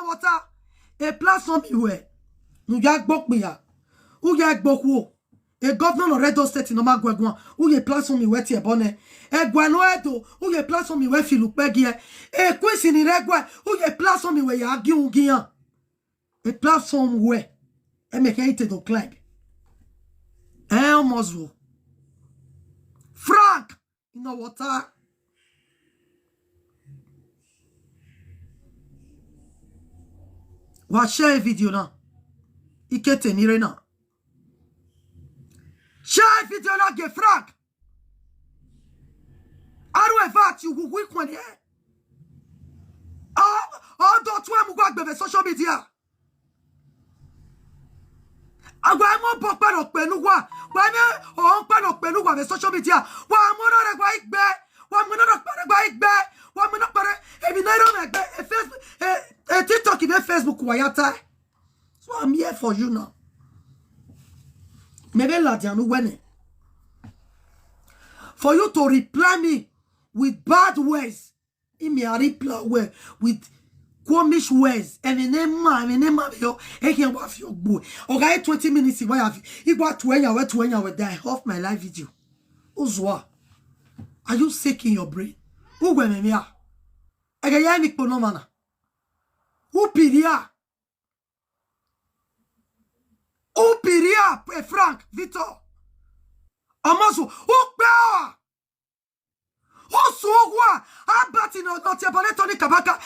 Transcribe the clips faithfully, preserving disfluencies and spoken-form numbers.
Water. A platform iwe. Nu ya gbokpiya. U ya gbokwo. A governor of Edo State no ma gwegwan. U ye platform iwe ti ebone. Egwe no Edo. U ye platform iwe filu pegie. A kwisi ni regwe. U ye platform iwe ya gi ungiyan. A platform where e make it to climb. Eh, almost wo. Frank, you know what? Wa share video now. Ikete nire now. Share video now, get Frank. Aru event you will quick one here. Oh, oh, don't tell me go back social media. Agwa mo bo paro pelu wa. Wa me o paro pelu wa social media. Wa mo na re gba igbe. Wa mo na re gba igbe. Wa mo na pare. Emi na ro me gbe. E Facebook, e, e TikTok, e Facebook wa ya ta. So I'm here for you now. Maybe Ladianu wene. For you to reply me with bad words. Imi a reply well with quomish words. Emi ne ma, emi ne ma yo. E can wa fi ogbo. Okay, twenty minutes. Why have you got to enya we to enya we die off my live video? Uzwa. Are you sick in your brain? Who were me? Ege ya mi kpono mana. Upiria. Upiria, eh, Frank, Victor. Amazu, Ukpea. Usugwa. Abati no, no, Tebale Tony Kabaka.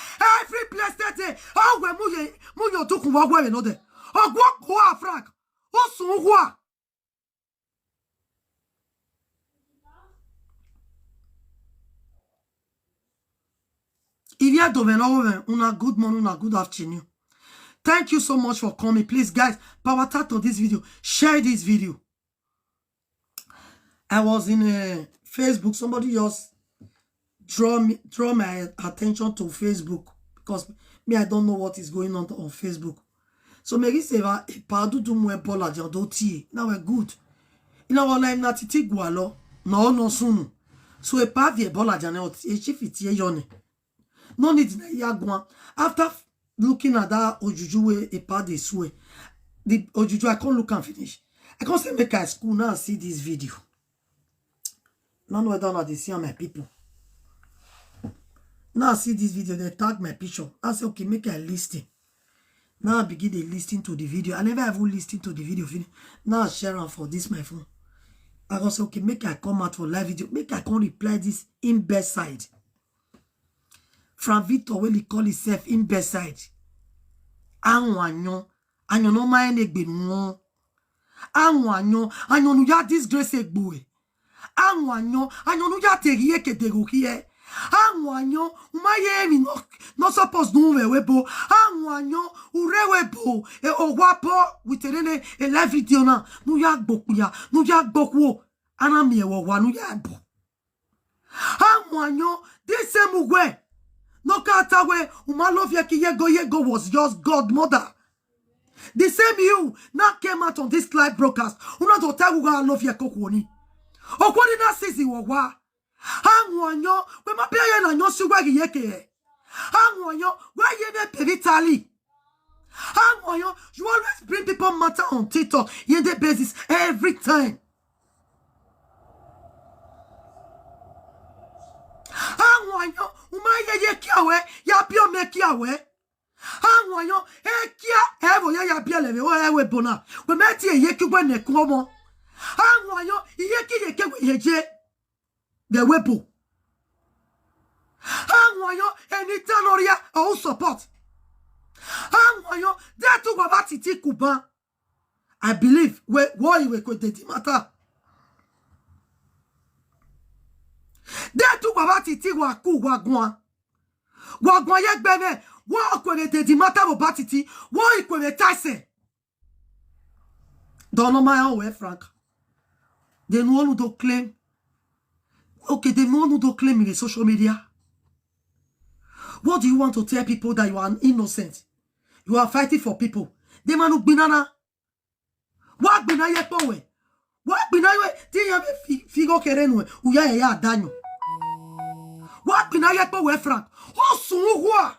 Every blessed day. Oh, we muye, muyo duku wa we no de. Ogwo kwa Frank. Usugwa. If you don't know, una good morning, una good afternoon. Thank you so much for coming. Please, guys, power tap to this video. Share this video. I was in a Facebook. Somebody just draw me, draw my attention to Facebook because me, I don't know what is going on on Facebook. So Mary Seva, a padu du mwe bola di odo tie. Now we're good. In our life, na titi gualo. No, no sunu. So a pa vie bola di ane oti, e chief iti e yone. No need na ya gwan. After f-, looking at that ojuju way a pa dey swear, the ojuju, I can't look and finish. I can't say make I school now and see this video. Now no down at the see my people. Now I see this video, they tag my picture. I say, "Okay, make I listen." Now I begin to listen to the video. I never even listen to the video finish. Now I share am for this my phone. I go say, "Okay, make I come out for live video. Make I come reply this imbecile." Frank Victor, wey he call himself imbecile. Anwanyo, anyo no ma ene gbe nu. Anwanyo, anyo nu ya disgrace egbo e. Anwanyo, anyo nu ya te rie ke de go kie. Anwanyo, uma ye mi no, no suppose nu we we bo. Anwanyo, ure we bo. E o wa bo, we te ne e live video na. Nu ya gbo kuya, nu ya gbo kuo. Ana mi e wo wa, nu ya bo. Anwanyo, this same way. No kata we, uma love ye ki yego, yego was just godmother. The same you now came out on this live broadcast. Una do tell we love ye kokwoni. Okwoni na sisi wo wa. Anwanyo, we ma be ye na nyo si wa ye ke. Anwanyo, we ye ne peritali. Anwanyo, you always bring people matter on TikTok, ye the basis every time. Anwanyo, uma ye ye kiawe, ya pio me kiawe. Anwanyo, e kia, e wo ya ya pio le we, o e we bona. We me ti e ye ki we ne komo. Anwanyo, ye ki ye ke we ye je. The weapon. Anwanyo, any tanoria or support. Anwanyo, there to go back to Tikuba. I believe we wo iwe ko de di matter. There to go back to Tiwa ku wagwan. Wagwan ye gbe me. Wo ko le de di matter wo back to ti. Wo ikwe me taise. Don't know my own way, Frank. They no one to claim. Okay, they no one to claim in the social media. What do you want to tell people that you are innocent? You are fighting for people. They manu binana. Wa gbina ye po we. Wa gbina we. Ti ya be fi, figo kere nu. Uya ya ya danyo. Wa gbina ye po we, Frank. O sun wa.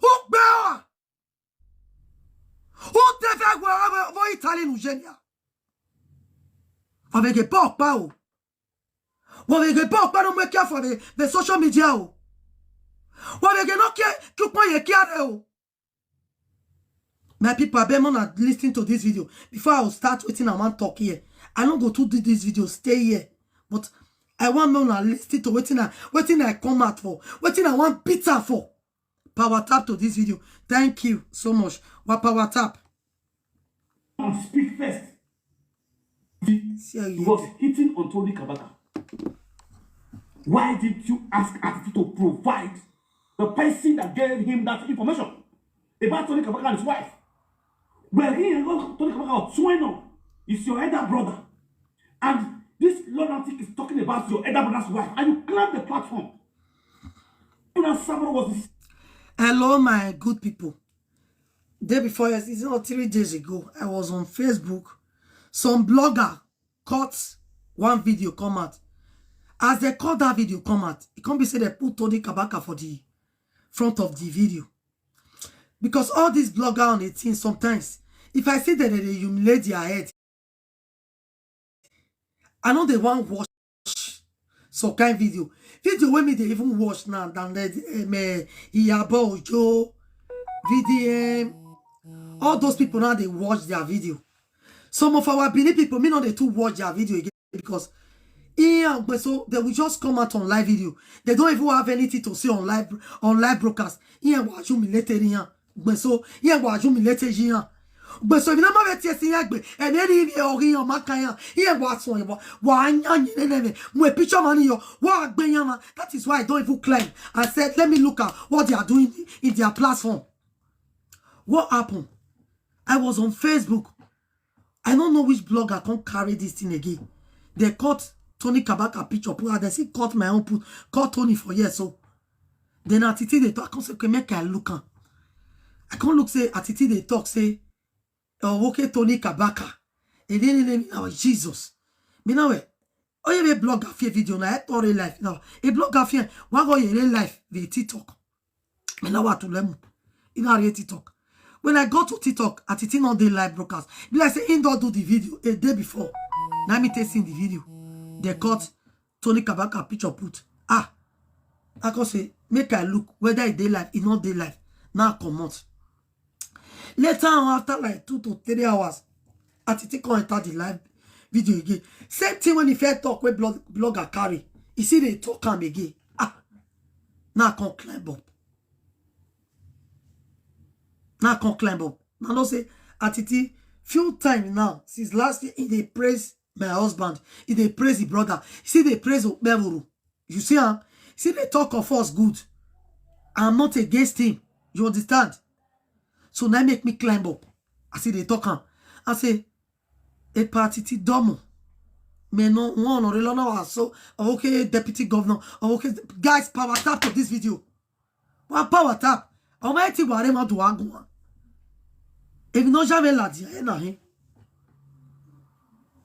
O gbe wa. Eugenia. Wa veghe pa okpa o. Wa veghe pa okpa no mu ekia for the, the social media o. Wa veghe no kie ki ukpon ye kia re o. My people, abeg, make una listen to this video before I will start wetin I wan talk here. I no go too do this video, stay here. But I wan make una listen to wetin I, wetin I come out for, wetin I wan beat am for. Power tap to this video. Thank you so much. Wa power tap. And speak first. He was hitting on Tony Kabaka. Why didn't you ask Atiti to provide the person that gave him that information about Tony Kabaka and his wife? Well, he and Tony Kabaka are twin. It's your elder brother. And this Lord Atiti is talking about your elder brother's wife. And you climb the platform. Una Sabro was this. Hello, my good people. Day before yesterday, it's not three days ago, I was on Facebook. Some blogger cut one video come out. As they cut that video come out, it can't be said they put Tony Kabaka for the front of the video. Because all these blogger on the thing, sometimes, if I see that they humiliate their head, I know they want watch some kind video. Video wey me dey even watch now than the um, Iyabo Ojo, V D M. All those people now they watch their video. Some of our Benin people, me no dey too watch their video again because Iyan Ogbeso, they will just come out on live video. They don't even have anything to say on live, on live broadcast. Iyan wa humiliate Iyan Ogbeso, Iyan wa humiliate Iyan Ogbeso. If you never bet yes Iyan Ogbe, and any of you on my kind, Iyan wa so wa anya ni nene. Mwe picture money yo wa gbe yan ma. That is why I don't even climb. I said, let me look at what they are doing in their platform. What happened? I was on Facebook. I don't know which blogger can't carry this thing again. They cut Tony Kabaka picture, put out. They say cut my own, put cut Tony for years. So then Atiti they talk. I can't say, okay, make I look am. I can't look say Atiti they talk say, oh, okay, Tony Kabaka. And then name now Jesus. Me now eh. Oh yeah, a blogger fear video now. I thought real life now. A blogger fear. Why go your real life? The TikTok. Me now what to learn. You know how TikTok. When I go to TikTok, Atiti not dey live broadcast. Be like say he don't do the video a day before. Now me testing the video. They cut Tony Kabaka picture put. Ah, I can say make I look whether it dey live, it not dey live. Now come out. Later on, after like two to three hours, Atiti come enter the live video again. Same thing when he first talk with blog, blogger carry. You see they talk am again. Ah, now I can't climb up. Now I can't climb up. Now no say Atiti few times now since last year he dey praise my husband, he dey praise the brother, he still dey praise Okpebholo. You see am? See they talk of us good. I'm not against him. You understand? So now make me climb up. I see they talk am. I say, a party ti domo. Me no one or lona so okay, deputy governor. Okay, guys, power tap to this video. What power tap? Almighty ware ma do agun. If no jamais la di na him.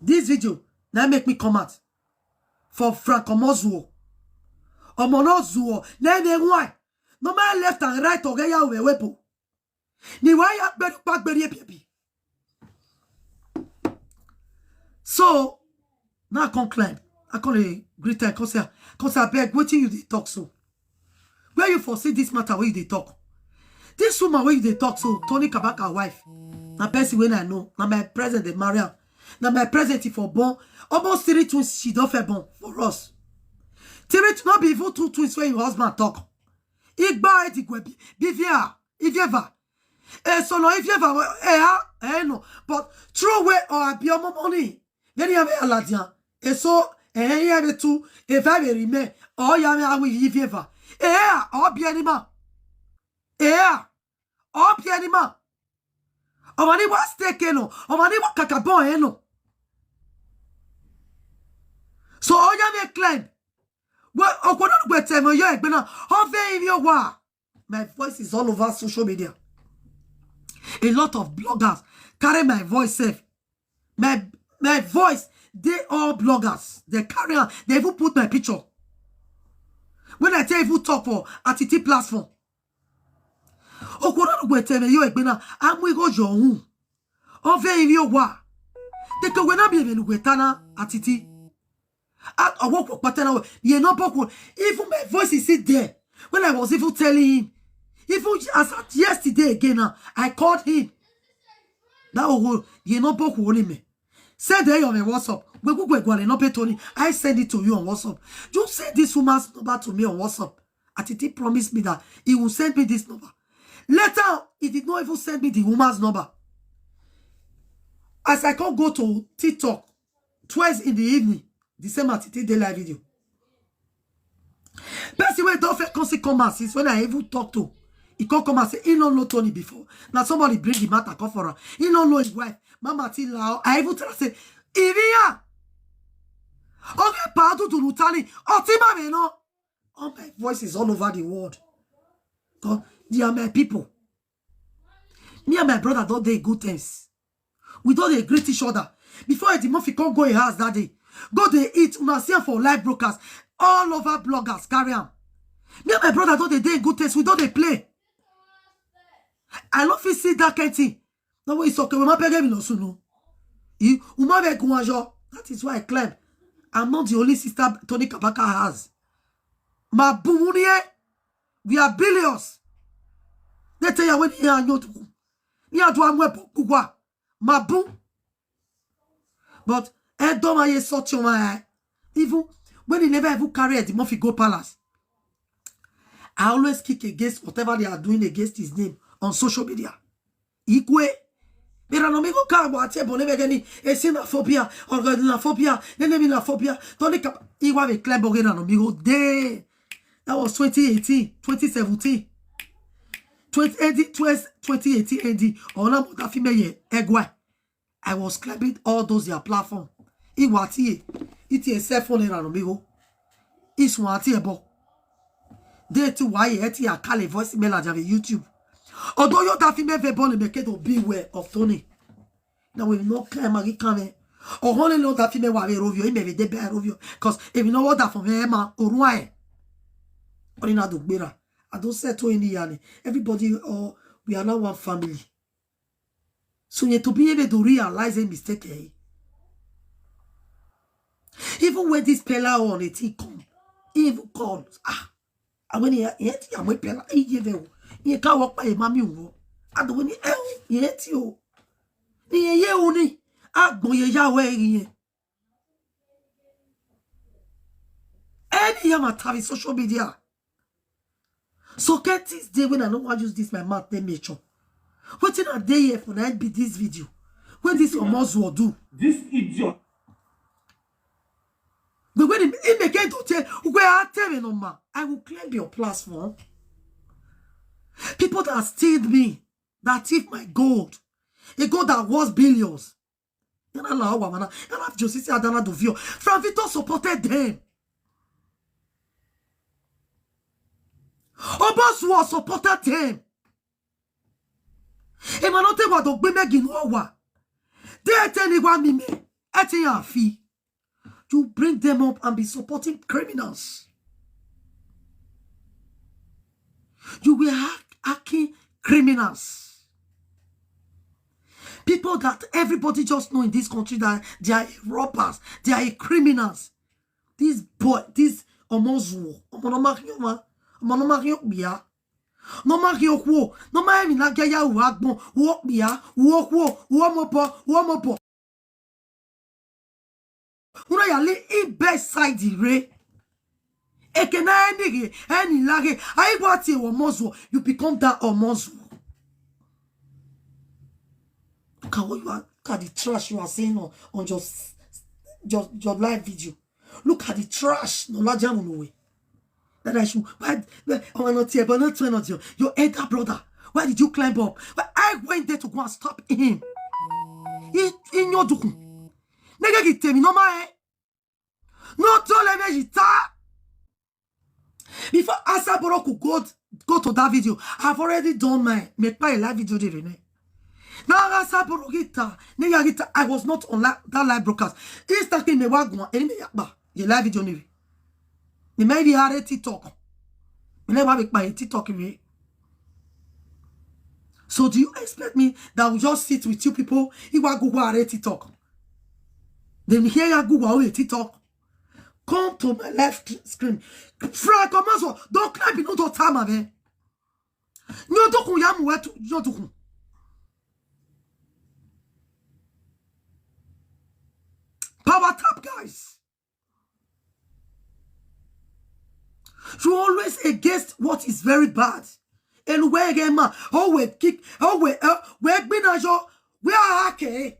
This video now make me come out for Frank Omozuo. Omo no zuo. Then they why? No man left and right or ya we wepo. Ni why ya bedu pak beri epi epi. So now I can't climb. I can't dey greet her. Can't say, can't say, I beg, wetin you dey talk so? Where you foresee this matter where you dey talk? This woman where you dey talk so, Tony Kabaka wife. Na person when I know. Na my present dey marry am. Na my present for born. Almost three twins she don fair born for us. Three twins, not be even two twins when your husband talk. Igba eti gwe bi, bi via, ivieva. E so no ivieva, eh, ah, eh, no. But true way or abi omo money. Then you have a ladian. E so, eh, you have two. If I may remain, or you have a ivieva. Eh, or be anima. Eh, or be anima. Omani wa stake no. Omani wa kakabon eh no. So all you may climb. Well, okodo gwe temo yo egbena. Ove in your wa. My voice is all over social media. A lot of bloggers carry my voice safe. My my voice, they all bloggers. They carry on. They even put my picture. When I tell you talk for Atiti platform. Okodo gwe temo yo egbena. Amu igo jo hun. Ove in your wa. Take away na be even wetana atiti. At a walk patana. You know, even my voice is still there. When I was even telling him, even as at yesterday again now, I called him. That will you know book me. Send there on my WhatsApp. We go go no pay Tony. I send it to you on WhatsApp. Just send this woman's number to me on WhatsApp. Atiti promised me that he will send me this number. Later, he did not even send me the woman's number. As I can't go to TikTok twice in the evening, the same Atiti dey live video. Person wey don first come see come out since when I even talk to, he come come and say he no know Tony before. Now somebody bring the matter come for her. He no know his wife. Mama Tila, I even tell her say, Iria, okay, Padu to Lutani, Otima me no. All my voices all over the world. God, they are my people. Me and my brother don't dey good things. We don't dey greet each other. Before Eddie Murphy come go a house that day, go dey eat. Una see am for live broadcast. All over bloggers carry am. Me and my brother don't dey dey good things. We don't dey play. I no fit see that kind thing. No way, it's okay. We might pay me no sunu. You, we might be guanjo. That is why I claim I'm not the only sister Tony Kabaka has. My bumunie, we are billions. They tell you when you are not. You are to amwe bugwa. My boom. But I don't mind such your my even when he never even carry Eddie Murphy go palace. I always kick against whatever they are doing against his name on social media. Ikwe. Iranomigo ka agba ati ebo nebe gani esinaphobia, organizaphobia, enemy phobia. Tony Kap, iwa be clear boge Iranomigo day. That was twenty eighteen, twenty seventeen, twenty eighteen, twenty eighteen A D. Ona mo da fi me ye egwa. I was climbing all those their platform. Iwa ti e, iti e cell phone Iranomigo. Iswa ti ebo. They ti why e ti a call a voice mail at YouTube. Although you that female very born make it to beware of Tony. Now we no clear magi kame. Or only know that female wa rovio, he may be the bear rovio. Cause if you know what that for me, ma or why. Or in Adugbera. I don't say to any yani. Everybody, oh, we are now one family. So you to be able to realize a mistake, eh? Even when this pella on it, he come. He even called. Ah, and when he he he pella, he gave you. He can't walk by a mammy. And when he he you. He ye only. Agbo ye ya we ye. Any yam at social media. So get this day when I don't want use this my mouth name nature. Wetin I dey here for na be this video. When this almost will do. This idiot. But when he, he make it to tell where I tell me no ma, I will claim your platform. People that steal me, that thief my gold, a gold that was billions. Yana la wa mana, yana Josisi Adana Dovio. Frank Victor supported them. Obos was supported them. Emanote wa do gbe megi no wa. De teni wa mi me. Eti ya fi. You bring them up and be supporting criminals. You were hack- hacking criminals. People that everybody just know in this country that they are robbers, they are criminals. This boy, this Omozuo, Omonomakioma, Omonomakiobia, Nomakiokuo, Nomaemi Nagaya Uagbon, Uopia, Uokuo, Uomopo, Uomopo. Una ya li in best side the ray. Ekena any any lage. I want you Omozuo. You become that Omozuo. Look at what you are. Look at the trash you are saying on, on your, your your live video. Look at the trash. No lajamu no way. That I should. Why? Why oh, not here, but not trying not your your elder brother. Why did you climb up? But I went there to go and stop him. He he no duku. Nigga, get me no my. No tell me you ta. Before Asaboro could go go to that video, I've already done my make my live video. Dey rene. Now Asaboro guitar, nigga guitar. I was not on la, that live broadcast. He's talking me wagwan. Any me yakba. Your live video nigga. Me maybe I already talk. Me never make my TikTok me. So do you expect me that I will just sit with you people? Iwa go go already talk. Then here I go, wow, TikTok. Come to my live screen. Frank Omaso, don't clap, you know, don't time, man. No, don't come, yamu, where to, no, don't come. Power tap, guys. You always against what is very bad. And where again, man? Oh, we kick. Oh, we, uh, we been a show. We are okay.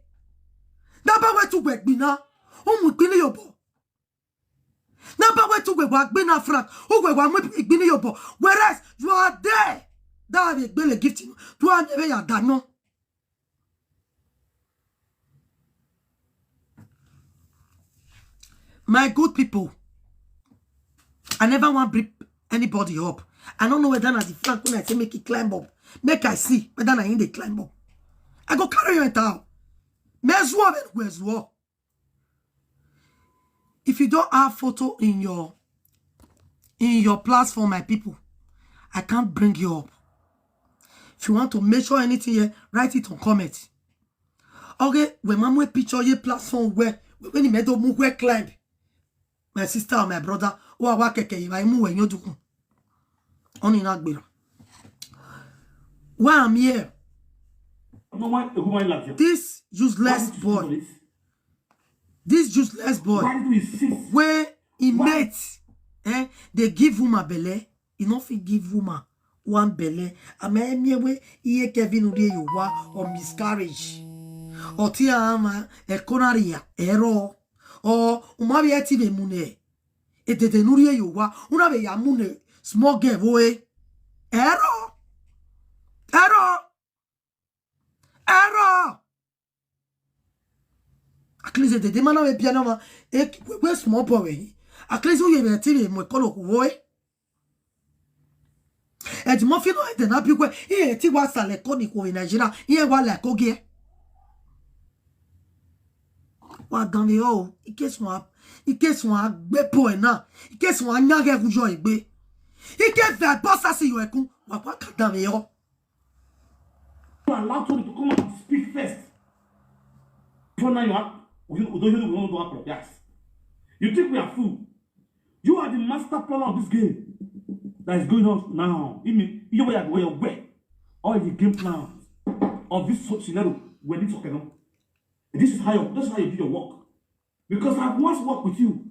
Naba we to we been a. Oh, we been a yobo. Naba we to we wa been a Frank. Oh, we wa we been a yobo. Whereas you are there. That we been a gift. You are never ya dano. My good people, I never want to bring anybody up. I don't know whether na the Frank when I say make it climb up. Make I see whether na him dey climb up. I go carry you enter. Mezuo, mezuo. If you don't have photo in your in your platform, my people, I can't bring you up. If you want to measure anything here, write it on comment. Okay, when mamu picture ye platform where when the meadow move where climb. My sister or my brother, or wa keke, if I move when you do. Only not gbera. Why I'm here? No, why, why like that? This useless Why would you do boy, this? This useless boy, Why do you insist? Where he Why? Met, eh, they give woman belle, he no fit give woman one belle. Ama emie we iye Kevin uri eyowa or miscarriage. Or ti ama ekonaria ero. Or umabi eti be mune. Edede nuri eyowa. Una be ya mune small girl boy. Ero. Ero. Ero. At least edede mana we piano ma. E we small boy we. At least we be ti be mo kolo ku boy. Eddie Murphy no ede na bi we. E ti wa sale ko ni ko in Nigeria. E wa le ko ge. Wa dan mi o. In case wa, in case wa gbe boy na. In case wa nya ge ku yo igbe. In case the boss asi yo ekun. Wa pa ka dan mi o. You allow Tony to come and speak first. Before now you are, you, you don't, you don't, don't apologize. You think we are fool? You are the master planner of this game that is going on now. I mean, you were where you were. All the game plans of this sort scenario were this okay now. This is how you, this is how you do your work. Because I once worked with you.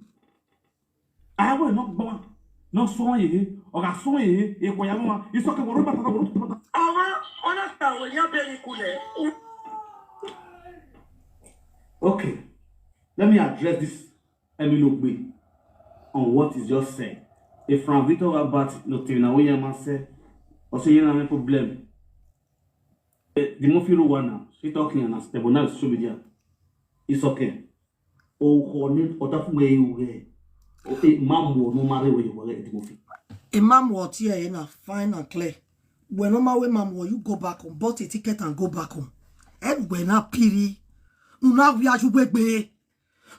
I will not go. No so ye, or I so ye, e ko ya mo. It's okay. We're not, we're not. Àwọn ọ̀nà tàwọn èèyàn bẹ̀rẹ̀ kulẹ̀. Okay, let me address this Emilogbe on what is just said. If Frank Victor Robert no tell na we man say, or say you na problem. Eh, the Murphy Rowan now, she talking and as the bonus social media. It's okay. O kò ní ọ̀tá fún ẹ o rẹ̀. O e máa mú ọ̀nà máa rẹ̀ wẹ̀ yọ̀wọ̀ rẹ̀ Eddie Murphy. Imam wo ti e na fine and clear. When no matter where mam wo, you go back home, bought a ticket and go back home. And when na piri, una wi aju gbegbe.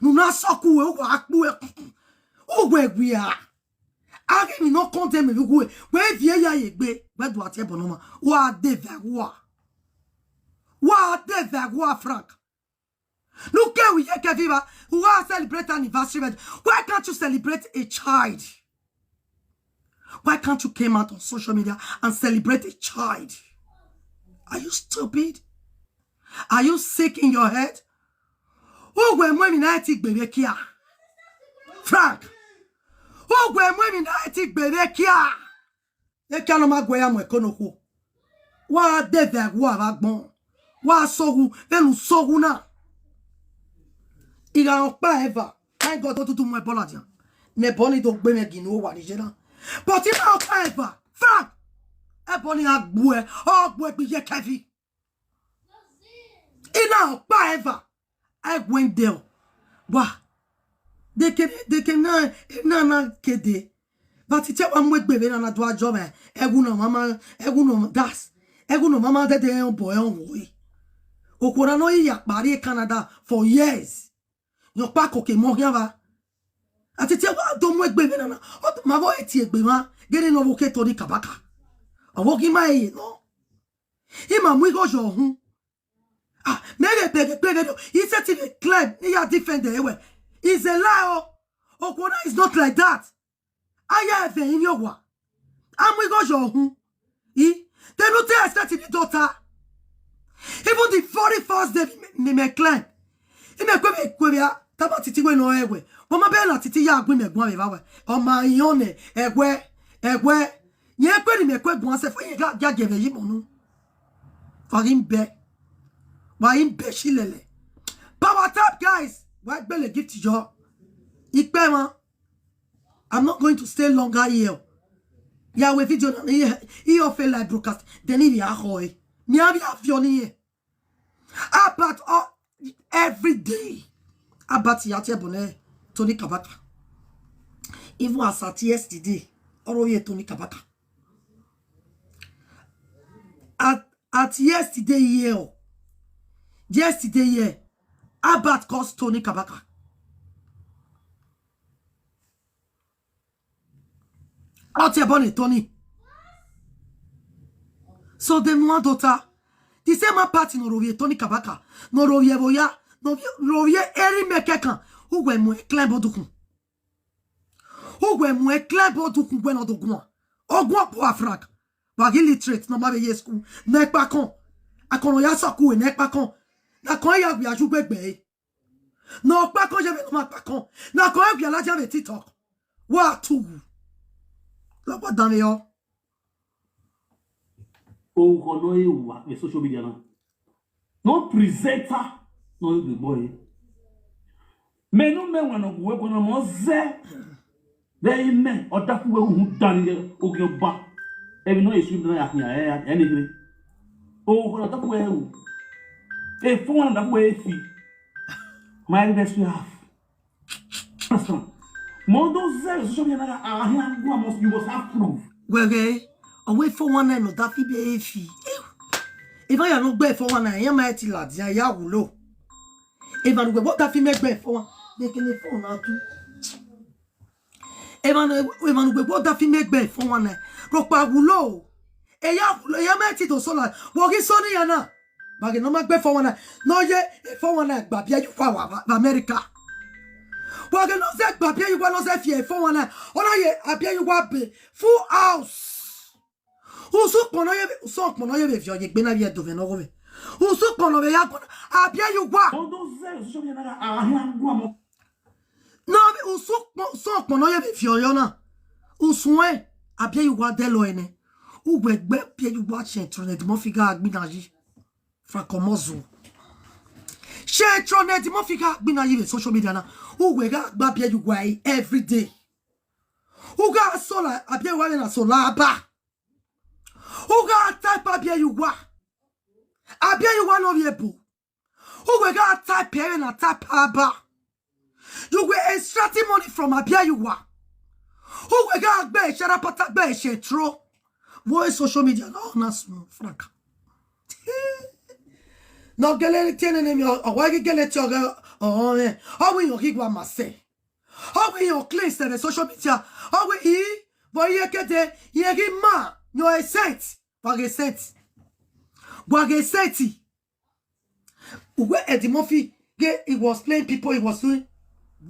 Una soku e wa akpu e. O we gbe a. Agi mi no condemn mi we. We vie ya ye gbe. We do ati e bonoma. Wa de ve wa. Wa de ve wa, Frank. Look here, we hear Keviva, who are celebrate anniversary. But why can't you celebrate a child? Why can't you came out on social media and celebrate a child? Are you stupid? Are you sick in your head? Who were women I think baby kia? Frank. Who were women I think baby kia? Eke no ma gwe ya mo ekono ku. Wa de ve wa va gbon. Wa sogu, venu sogu na. Iga okpa eva. Thank God to do my bola dia. Ne boni do gbe me ginu wa ni jena. But ina okpa eva. Frank. E boni agbu e. Ogbu e bi ye Kevi. Ina okpa eva. I went there. Wa. They can, they can na, na, na kede. But it's a one way baby na do a job. Eh. Egu no mama, egu no das. Egu no mama de de on boy on boy. Okora no iya pari Canada for years. Yo pa ko ke mo ya va. Ati te wa do mo egbe mi na na. O ma vo eti egbe ma. Gere no wo ke tori kabaka. Owo ki ma e no. Ima mu igo jo hun. Ah, me Ebegbegedo, he said to the claim, he had defended, eh, well, it's a lie. Oh, Okwona is not like that. I have a in your wa. I'm we go your home. He, they no tell us that in the daughter. Even the very first day, me, me claim. He me kwe me kwe ya, taba titi we no ewe. Mama be na titi ya gwi me gwa me va we. O ma yone, ewe, ewe. Ye kwe ni me kwe gwa se fo ye ga ga geve yi monu. Wa him be. Wa him be shilele. Power tap, guys. Wa gbele gift yo. Ipe ma. I'm not going to stay longer here. Yeah, we video na here. He of a live broadcast. Then he be a hoy. Me have you have your name. About all, every day. About Yate Bone, Tony Kabaka. Even as at yesterday, or ye Tony Kabaka. At, at yesterday here, oh, yesterday here, Albert calls Tony Kabaka. Out here, Bonnie, Tony. So then one daughter, the same man party no rovie Tony Kabaka, no rovie Boya, no rovie Eri Mekekan, who were more climb bodukun. Who were more climb bodukun when odogwa. Ogwa poor frank. Wagi literate, no mabe yes school. Nekpakon. Akono ya soku nekpakon. Na kon ya gbe ajugbe gbe. No pa kon je be no ma pa kon. Na kon e gbe alaja be TikTok. Wa tu. Lo pa dan yo. Orúkọ náà yóò wà ní social media náà. No presenter náà yóò gbé bọ́ yìí. Mẹ́nu mẹ́wàá náà kò wẹ́pọ̀ náà mọ́ zẹ́. Bẹ́ẹ̀ mẹ́ ọ̀dà fún wẹ́wù ń dání ogun ọba. Ẹ̀mí náà èso ìdáná yà fún yà ẹ̀ ẹ̀ nìyẹn. Orúkọ náà dọ́kú wẹ́wù. Èfó wọn dọ́kú wẹ́wù fi. My best we have. Understand? Mo don zero social media na ahia ngwa must you must have proof. Gwege, owe four one nine no dafi be efi. If I no gbe four one nine, ya ma ti la dia ya wulo. If I no gbe dafi me gbe four one, they can four na tu. If I no if I no gbe dafi me gbe four one nine. Ro pa wulo. E ya wulo, ya ma ti do so la. Wo gi so ni ya na. Bage no ma gbe four one nine. No ye four one nine gba bia yu kwa wa America. Bage no se gba bia yu kwa no se fi four one nine. Ona ye abia yu kwa be full house. Usu pono ye usu pono ye be fi oye gbe na bia do ve no go ve. Usu pono be ya pono abia yu kwa. Odo se so ye na ahia ngwa mo. No, mi usu kpɔn sɔn kpɔn nɔ yɛ bi fi ɔyɔ na. Usu ɛ abia yi wa dɛ lɔ ɛnɛ. Ugbɛ gbɛ bia yi wa tiɛ trɔ nɛ dimɔ fi ga agbi na yi. Fa kɔmɔ zu. Tiɛ trɔ nɛ dimɔ fi ga agbi na yi bɛ social media na. Ugbɛ ga gba bia yi wa yi every day. Uga sɔ la abia yi wa bɛ na sɔ la ba. Uga type abia yi wa. Abia yi wa nɔ yɛ bo. Who we got type here and type haba? You were extracting money from Abia you were. Who we got be sharapata be shetro? What is social media? No, not small, frank. No gele tiene name or why you gele tioga or eh. How will you give one must say? How will you clean the social media? How will he? Boy, you get there, you give ma, your cent. Wage sent. Wage sent. Where Eddie Murphy, yeah, he was playing people, he was doing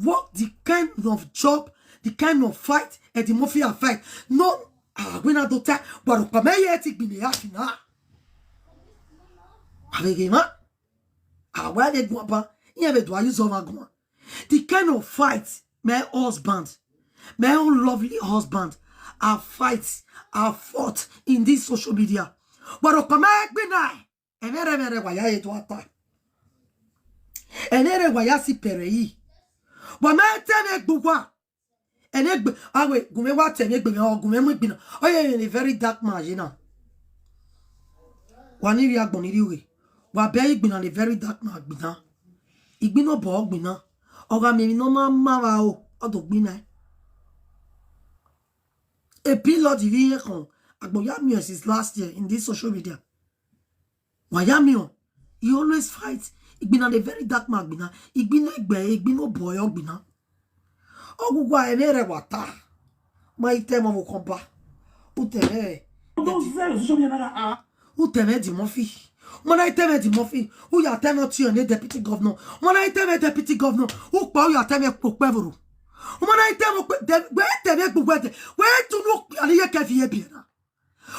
what the kind of job, the kind of fight Eddie Murphy a fight. No, ah, we na do ta, but pa me ye ti gbin ya fi na. Abege ma. Ah, why they go ba? Ye be do use over go. The kind of fight my husband, my own lovely husband, I fight, I fought in this social media. But okpa me gbin na. Emere mere wa ya edu ata. Enere wa ya si pere yi. Wa me te me gbugwa. Ene gbe awe gume wa te me gbe me o gume mu gbina. Oye in a very dark man yi na. Wa ni ri agbon ni ri we. Wa be yi gbina a very dark man gbina. Igbina bo gbina. Oga mi no ma ma wa o. Odo gbina. A pilot vi ye kon. Agbo ya mi since last year in this social media. Wayamion, he always fight. Igbina the very dark man gbina. Igbina egbe, igbina boy ogbina. Ogugwa emere wata. My time of komba. Utere. Don't say social media na ah. Utere di Murphy. Mana iteme di mofi, uya teme ti ene deputy governor. Mana iteme deputy governor, ukpa uya teme kpokpevuru. Mana iteme kpe, de, we teme kpokpe de, we tunu kpe ani ye ke vie biena.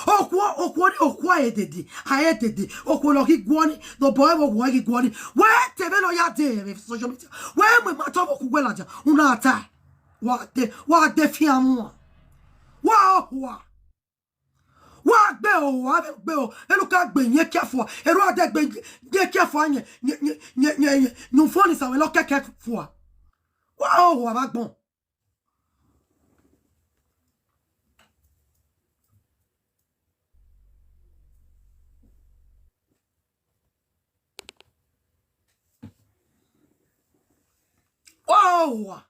Okwo, okwo ni, okwo ayedede, ayedede. Okwo lo ki gwoni, no boy wo wo ki gwoni. We teme lo ya de, eh, social media. We mwe mato wo kugwe laja, una ata. Wa de, wa de fi amua. Wa okwa. Wa gbe o, wa gbe o. Elu ka gbe yen kia fua. Elu ade gbe yen kia fua yen. Yen, yen, yen, yen, yen. Nu foni sa we lo keke fua. Wa o, wa ba gbon. Wa o, wa.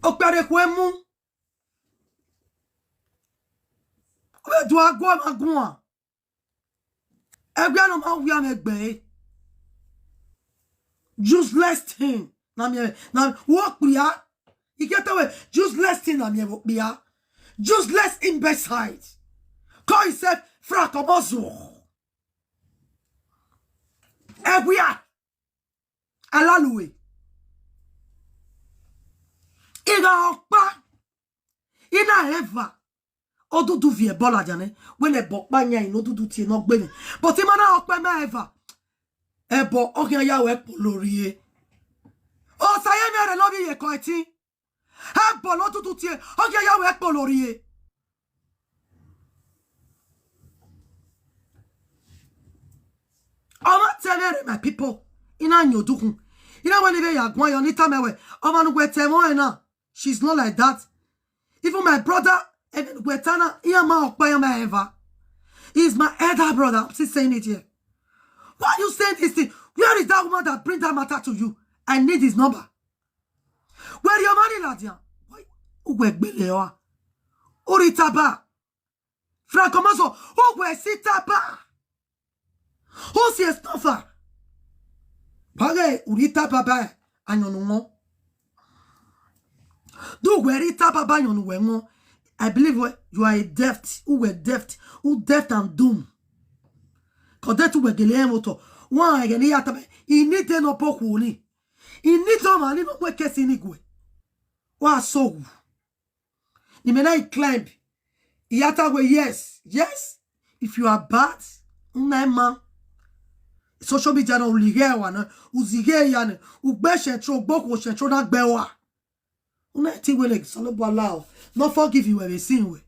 Okpere kwe mu. Obe du agwa ma gwa. Egbe no ma wi amegbe. Useless thing. Na mi, na wo kpia. Ikete we useless thing na mi wo kpia. Useless imbecile. Call himself Frank Omozu. Egbe a. Alaluwe. Iga okpa. Ina eva. Odudu vie bola jane. When e bo pa nya ino dudu tie no gbe ni. But imana okpe me eva. E bo ogia ya we po lori e. O saye mi re lo bi ye ko eti. E bo lo dudu tie. Ogia ya we po lori e. Oma tell me, my people. Ina nyodukun. Ina wani be ya gwan yo ni tamewe. Oma nu gwe temo ena. She's not like that. Even my brother, even Gwetana, he am my okpa, he am my ever. He's my elder brother. I'm still saying it here. Why are you saying this thing? Where is that woman that bring that matter to you? I need his number. Where your money, Nadia? Why? Ugwe gbele wa. Uritaba. Frank Omozu, ugwe sitaba. Who says no far? Page uritaba ba anyonu ngo. Do where itaba ba anyonu we ngo. I believe we, you are a deft, who were deft, who deft and doom. Kodetu we gele moto. Wa ege ni yata be. Ini de no poku ni. Ini to mani no we kesi ni gwe. Wa so. Ni me na I climb. Iyata we, yes. Yes. If you are bad, una ma. Social media na ulige wa na. Uzige ya na. Ugbe shetro, gboko shetro na gbe wa. Una ti we le solo bo la o. No forgive you we sin we.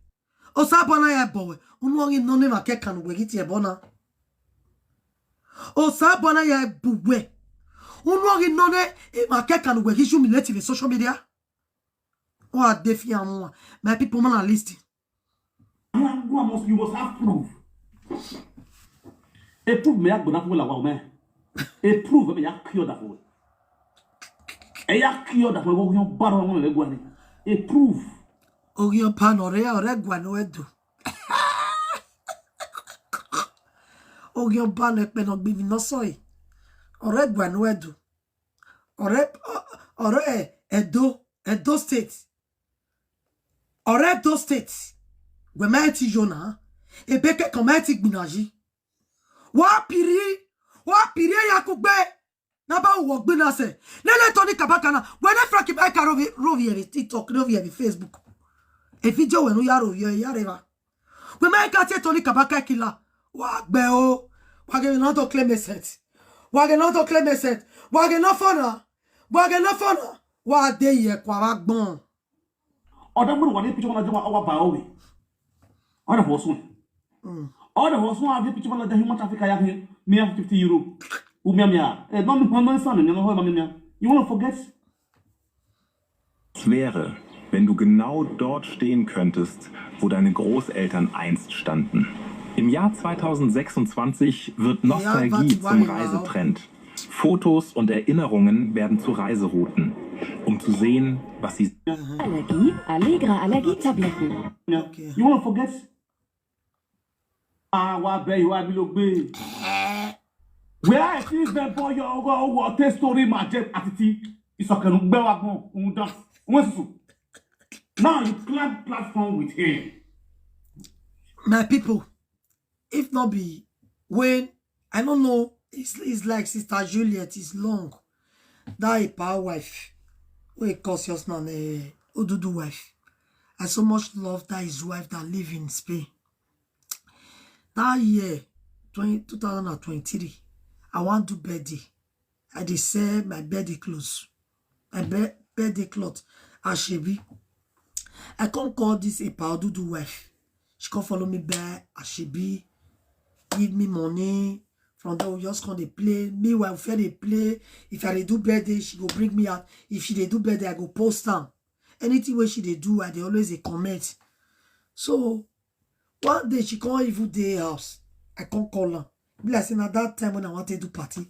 Osa bona ya bo we. Unu ongi no ne ma ke kan we giti e bona. Osa bona ya bu we. Unu ongi no ne e ma ke kan we gi humiliate with social media. What they fear more? My people, man, are listening. You must, you must have proof. A proof me agbona fun la wa me. A proof me ya cure that for. E ya cure that for go yon baro mo le gwa ni. A proof. Ogion pan ore ore gwa no edu. Ogion pan e pe no gbi mi no so e. Ore gwa no edu. Ore, ore, eh, Edo, Edo State. Ore Edo State. Gwe ma ti yo na. Ebe ke kan ma ti gbinaji. Wa piri, wa piri ya ku gbe. Na ba wo gbe na se. Lele Tony Kabaka na. Gwe ne Frankie Baika rovi, rovi evi TikTok, rovi evi Facebook. E video we no ya rovi, ya reva. We ma ka tie Tony Kabaka kila. Wa gbe o. Wa ge no to claim a set. Wa ge no to claim a set. Wa ge no fona. Wa ge no fona. Wa de ye kwa wa gbon. Ọdọ fún wa ní picture wọn jẹ́ wa bá òwe. Ọdọ fún ọsùn. Ọdọ fún ọsùn àfi picture wọn jẹ́ human trafficker ya fi mia fifty euro. Umia mia. Ẹ nọ mi hàn mọ nsọ mi ni wọn hàn mọ mi mia. You wanna forget? Was wäre, wenn du genau dort stehen könntest, wo deine Großeltern einst standen? Im Jahr zweitausendsechsundzwanzig wird Nostalgie zum Reisetrend. Fotos und Erinnerungen werden zu Reiserouten, um zu sehen, was sie Allergie, Allegra, Allergietabletten. Okay. You wanna forget? Ah, wa be you abi lo gbe. Where I see the boy your go what a story magic atiti. It's okay, no gbe wa gbon. Un da. Won susu. Now you climb platform with him. My people, if not be When, I don't know, it's, it's like Sister Juliet, it's long. That Epa wife, wey cause your man, eh, Odudu wife. I so much love that his wife that live in Spain. That year, twenty, two thousand and twenty-three, I want to birthday. I dey sell my birthday clothes. My be-, birthday cloth, Asoebi. I come call this Epa Odudu wife. She come follow me buy Asoebi, give me money. From there, we just come dey play. Meanwhile, we fit dey play. If I dey do birthday, she go bring me out. If she dey do birthday, I go post am. Anything wey she dey do, I dey always dey comment. So, one day she come even dey house. I come call am. Be like say na that time when I want to do party.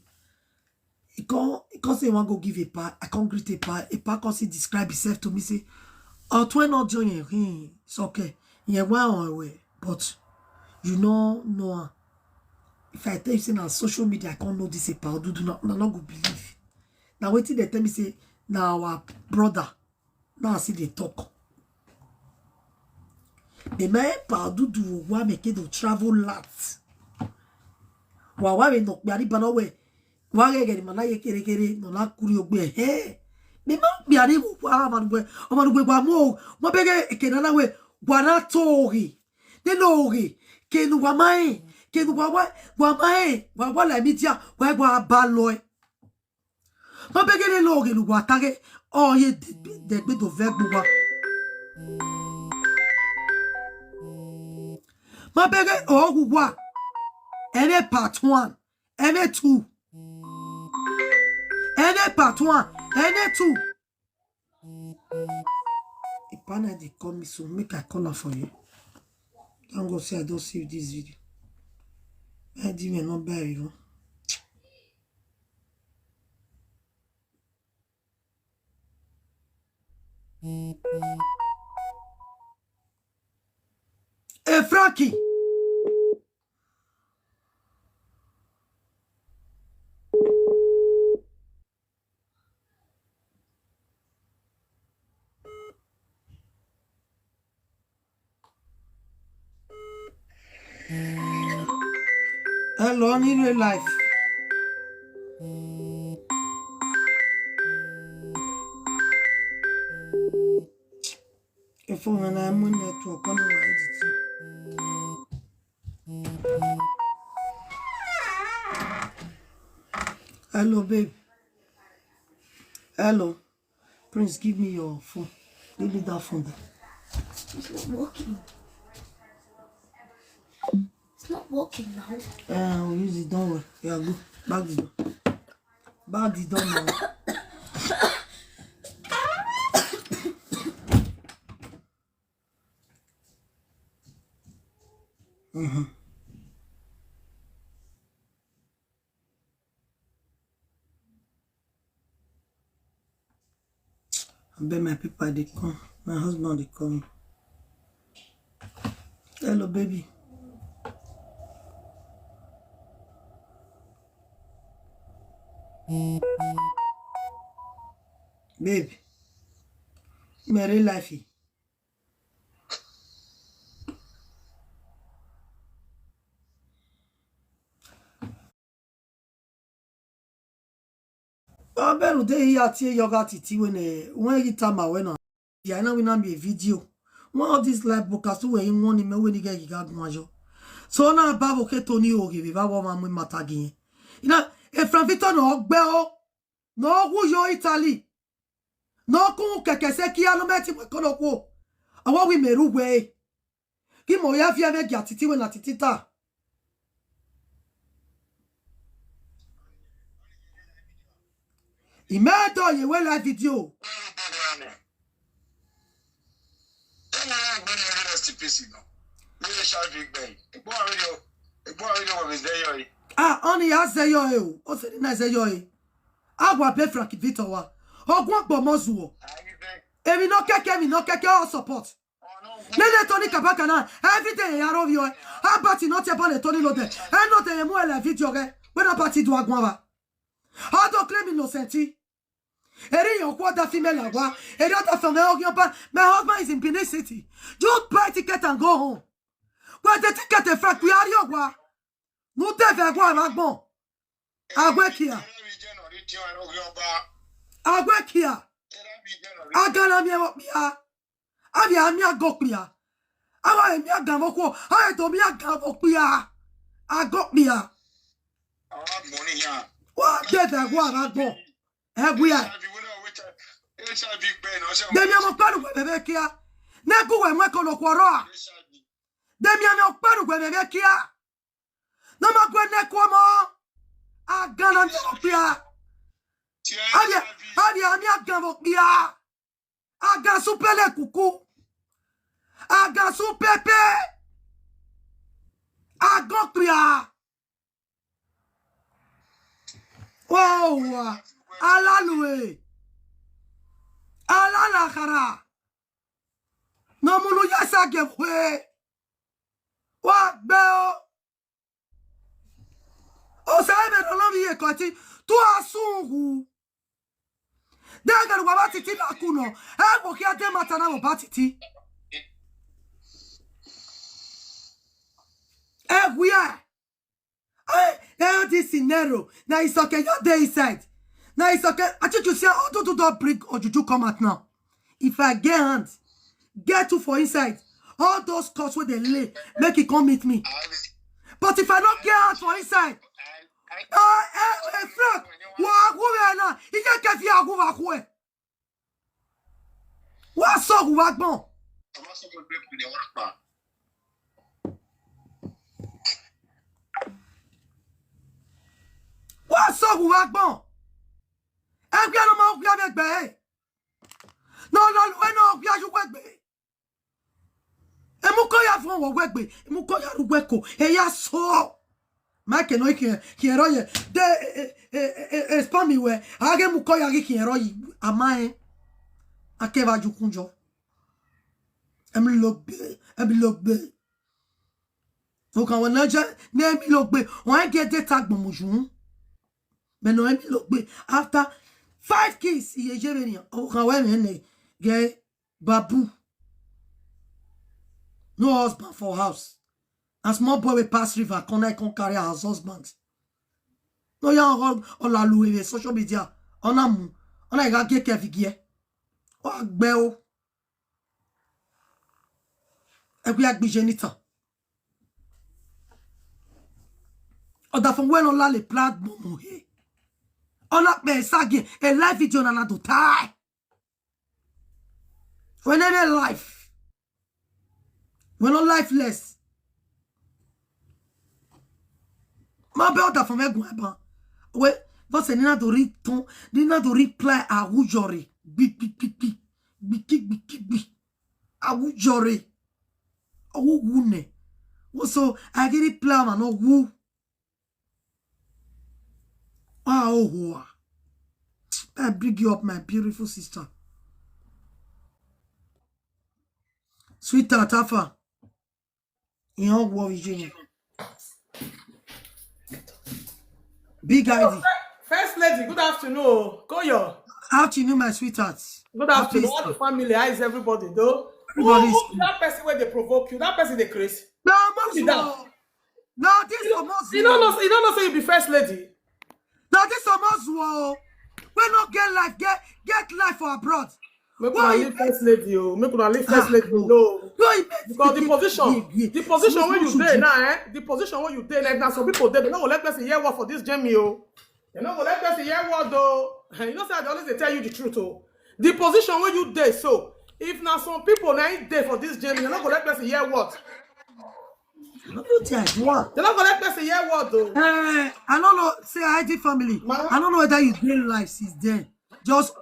He come, he come say he wan go give Epa. I come greet Epa. Epa come say describe himself to me, say, "Oh, twin not join him. Hmm, it's okay. Yeah, well, well, well. But you know, no one. If I tell you say na social media, I can't know this Epa Odudu. No, no, no go believe." Now wetin dem tell me say na our brother. Now I see they talk. The man Epa Odudu wa make it to travel lot. Wa wa we no kpiari bana we. Wa ge ge mana ye kere kere no na kuri ogbe he. Me ma kpiari wa wa we. O ma we wa mo. Mo bege ke na na we. Wa na togi. Ne no gi. Ke no wa mai. Ke no wa wa. Wa mai. Wa wa la media. Wa wa ba loi. Ma begele lo ge lu wa tage. Oh, ye de, de gbe do ve gbo wa. Ma bege o gu wa. Any part one, any two. Any part one, any two. Epa na dey call me, so make I call her for you. Thank God say I don't save this video. I didn't even know by you. Hey, Frankie. Hello, I'm in real life. If I'm on network, come on, edit. Hello, babe. Hello. Prince, give me your phone. Give me that phone there. It's not working. It's not working now. Uh, we'll use it. Don't worry. Yeah, go. Back the door. Back the door now. Mm-hmm. I bet my people they come. My husband they come. Hello, baby. Babe, my real life. Oberu de ya tie yoga titi when, eh, when you tell my when I, yeah, now we not be a video. One of these live broadcast where you want him when you get giga guanjo. So now Bible ke Tony Oge, we ba wo ma mu matagi. You know, if Frank Victor no ogbe o, no wu yo Italy. No kun keke se ki alo meti we kono ko. Awo wi meru we. Ki mo ya fi ave gi atiti we na titi ta. Imedo ye we live video. Ah, oni ya zeyo e o. O se ni na zeyo e. Agwa be Frank Victor wa. Ogun agbo mo zuwo. Emi no keke, emi no keke, all support. Nene Tony Kabaka na, everything ya ro yo. Abati no te bole Tony lo de. E no te mu ele video ge. We na party do agwa ba. How to claim innocent? Eri yo kwa da female agwa. Eri da female ogyo ba. My husband is in Benin City. Just buy ticket and go home. But the ticket, in fact, we are your wa. Nu te ve gwa ma gbon. Agwe kia. Agwe kia. Agana mi ewo pia. Abi ami ago pia. Awa mi agan mo ko. Aye to mi agan mo pia. Ago pia. Wa de da gwa ma gbon. Egwe ya. Demi amo paru gwe bebe kia. Ne ku we mwe ko lo kworo a. Demi amo paru gwe bebe kia. No ma gwe ne ku mo. Agana mi mo pia. Abi, abi ami agan mo pia. Agan supele kuku. Agan supepe. Agan pia. Oh, alalue. Alalakara. No mulu ya sa ge we. Wa gbe o. O sa ebe no lo mi ye koti. Tu asungu. Dagari wa batiti na kuno. E wo ki ade mata na wo batiti. E we are. Hey, hey, this scenario. Now it's okay. You dey inside. Now it's okay. I think you see all to do don't bring or juju come out now. If I get hand, get two for inside. All those cuts where they lay, make it come meet me. But if I don't get hand for inside, uh, eh, eh, Frank, wa hu we na. Ije ke fi ahu wa hu e. Wa so hu wa gbon. Wa so hu wa gbon. Egbe no ma gbe egbe. No, no, no, no, gbe ayu egbe. Emu ko ya fun wo egbe. Emu ko ya ru egbe ko. E ya so. Ma ke no ki ki ero ye. De e e e e spam mi we. Age mu ko ya ki ero yi. Ama e. Ake va ju kunjo. Em lo gbe. Em lo gbe. O kan wona je ne mi lo gbe. O en ge de ta gbon mu ju. Me no em lo gbe. After five kids, iye je me ni. O kan we me ne. Ge babu. No husband for house. A small boy will pass river, come, I come carry her as husband. No, ya all, all alu we social media. Ona mu. Ona ga ge ke figi e. O agbe o. E gbe agbije nitan. Oda fun we no la le platform he. Ona pe sagi e live video na na do tai. We no dey life. We no lifeless. Ma be oda fun me gun eban. We, but say ni na do return, ni na do reply awujore. Gbi gbi gbi gbi. Gbi gbi gbi gbi. Awujore. Awu wu ne. Wo so I get reply ma no wu. Ah, oh, oh, ah. I big you up, my beautiful sister. Sweetheart, how far? You don't worry, Jimmy. Big I D. First lady, good afternoon. Koyo. Afternoon, my sweetheart. Good afternoon. How is the family? How is everybody, though? Everybody is. Who, who be that person where they provoke you? That person they crazy. No, I'm not sure. No, this is almost. You don't know. You don't know. Say you be first lady. Now this almost war. We no get life. Get get life for abroad. Make una leave first lady o. Make una leave first lady alone. Because the position, the position where you dey now, eh? The position where you dey now, now some people dey, they no go let person hear word for this Jamie o. They no go let person hear word o. You know say I dey always dey tell you the truth o. The position where you dey so, if na some people na im dey for this Jamie, they no go let person hear word. No be wetin I do am. They no go let person hear word o. Eh, I don't know. Say I D family. I don't know whether you dey live since then. Just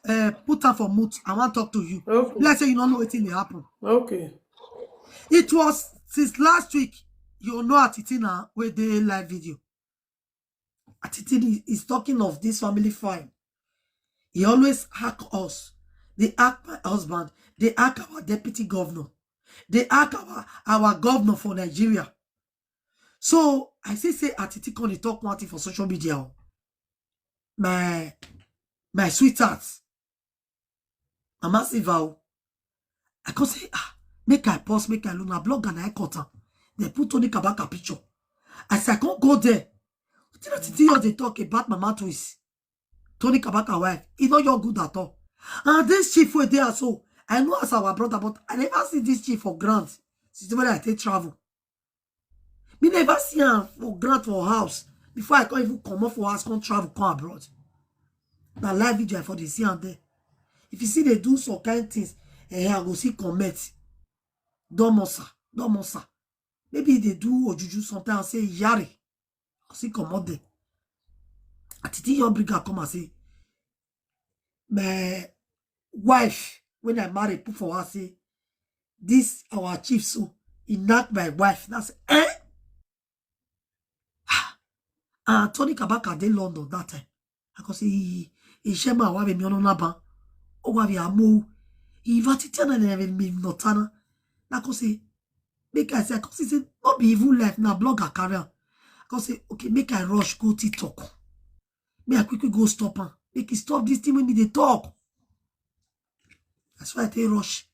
uh, put am for mute. I wan talk to you. Okay. Let's say you don't know wetin dey happen. Okay. It was since last week. You know Atitina wey dey live video. Atitina is talking of this family fine. He always hack us. They hack my husband. They hack our deputy governor. They hack our, our governor for Nigeria. So I see say Atiti come dey talk one thing for social media o. My my sweetheart, Mama Silva o. I come say, ah, make I pause, make I look. Na blogger na I cut am. They put Tony Kabaka picture. As I come go there, wetin Atiti just dey talk about Mama Twins, Tony Kabaka wife, e no your good at all. And this chief wey dey so, I know as our brother, but I never see this chief for grant since when I take travel. Me never see am for grant for house before I come even comot for house, come travel, come abroad. Na live video I for dey see am there. If you see they do some kind things, eh, I go see comment. Domosa, domosa. Maybe they do ojuju sometimes, say yari. I see comot there. Atiti your bring her come and say, my wife, when I marry, put for her, say, this our chief, so he knock my wife. That's, eh? Ah, and Tony Kabaka dey London that time. I go say, he, he shema wa be mi ono na ban. O wa be amo. He va Titi na ne be mi no tana. Na go say, make I say, I go say, say, no be even life, na blog I carry am. I go say, okay, make I rush go TikTok. Make I quickly go stop am. Make e stop this thing wey me dey talk. That's why I take rush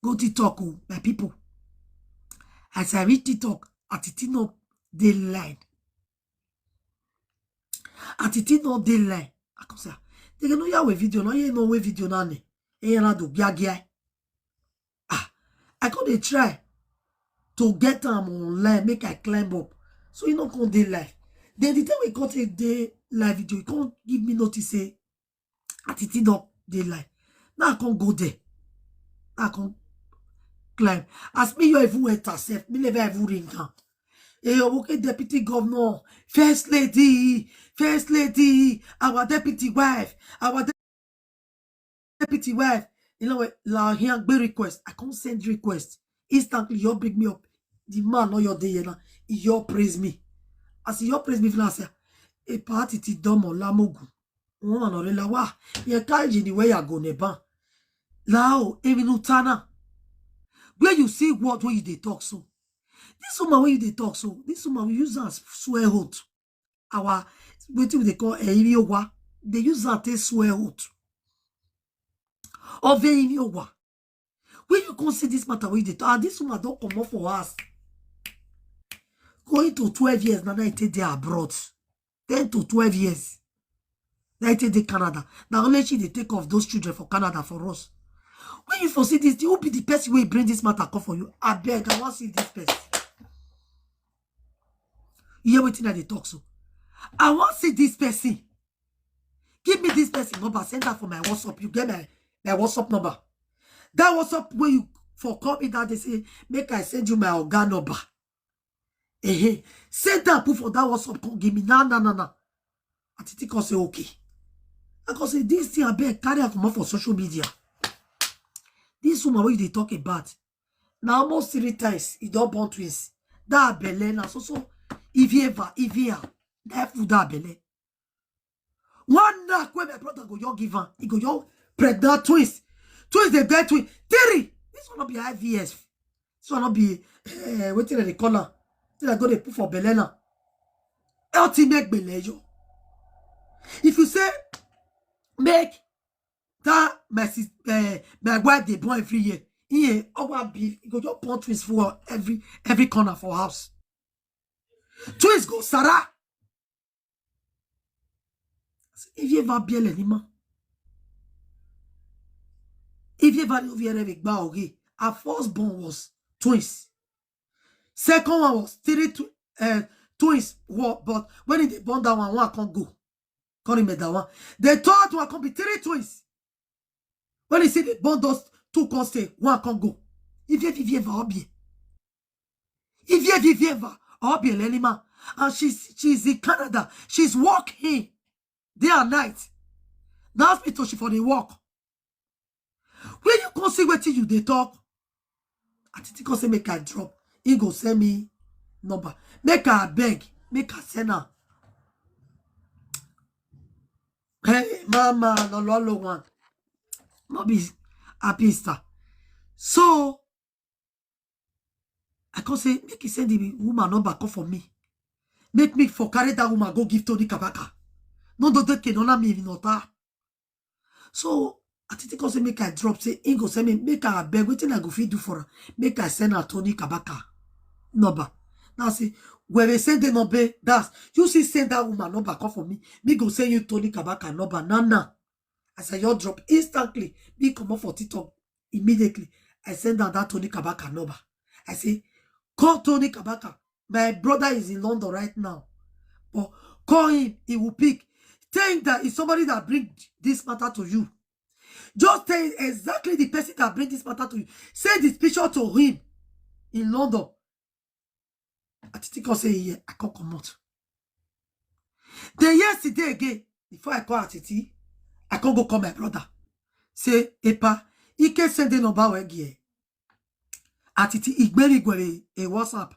go TikTok, oh, my people. As I reach TikTok, Atiti no dey line. Atiti no dey line. I come say, they no ya we video, no ye no we video na ne. E ya na do gia gia. Ah, I come dey try to get am online, make I climb up. So e no come dey live. Then the time we come take dey live video, e come give me notice say Atiti don dey live. Now I come go there. Now I come climb. As me, you even enter sef, me never even ring am. Eh, okay, deputy governor, first lady, first lady, our deputy wife, our de- deputy wife. You know what? La here gbe request. I come send request. Instantly, you bring me up. The man no your day here now. You praise me. As you praise me, feel say, e party ti domo lamogu. One or la wa. Ye kaiji ni we ya go ne ban. Lao, emi no tana. Where you see what when you dey talk so? This woman when you dey talk so, this woman we use am swear oath. Our, wetin we dey call, eh, Iri Owa. They use am take swear oath. Of Iri Owa. When you come see this matter wey you dey talk, and this woman don comot for house. Going to twelve years now, now e take dey abroad. Ten to twelve years. Now e take dey Canada. Na only she dey take of those children for Canada for us. When you for see this thing, who be the person wey bring this matter come for you? Abeg, I wan see this person. You hear wetin I dey talk so? I wan see this person. Give me this person number, send am for my WhatsApp. You get my, my WhatsApp number. That WhatsApp wey you for call me that day say, make I send you my oga number. Eh, send am put for that WhatsApp, come give me. Na, na, na, na. Atiti come say, okay. I come say, this thing, abeg, carry am comot for social media. This woman wey you dey talk about, na almost three times e don born twins. That belle na so so, if you ever, if you are, that food that belle. One knack wey my brother go just give am, e go just pregnant twins. Twins dey bear twins. Three. This one no be I V F. This one no be, eh, wetin dem dey call am. This one go dey put for belle now. Healthy make belle yo. If you say make that my sis, eh, my wife dey born every year, yeah, our be e go just born twins for every every corner for house. Twins go Sarah. If you ever be a lenima, if you ever know where they gba oge, her first born was twins. Second one was three tw- uh, twins. Wa- But when they born that one, one can't go. Can't remember that one. The third one can be three twins. When you see they born those two, can't stay, one can't go. If you, if you ever be, if you, if you ever be a lenima, and she's she's in Canada, she's working day and night. The hospital she for the work. When you come see wetin you dey talk, Atiti come say make I drop. He go send me number. Make I beg, make I send am. Hey, mama, no, no, no, one. No be happy Easter. So, I come say, make he send the woman number come for me. Make me for carry that woman go give Tony Kabaka. No, no, they can honor me, no, ta. So, Atiti come say make I drop, say he go send me, make I beg, wetin I go fit do for her. Make I send her Tony Kabaka number. Now say, Where they send the number, that's, you see, send that woman number, come for me. Me go send you Tony Kabaka number. Nah, nah. As I your drop instantly, me come up for TikTok immediately. I send down that Tony Kabaka number. I say, "Call Tony Kabaka. My brother is in London right now. But call him, he will pick." Tell him that it's somebody that bring this matter to you. Just tell him exactly the person that bring this matter to you. Send this picture to him in London. Atiti come say, "Yeah, I can't come out." Then yesterday again, before I call Atiti, I can't go call my brother. Say, "Epa, he can send the number again." Atiti, igberi gwere a WhatsApp.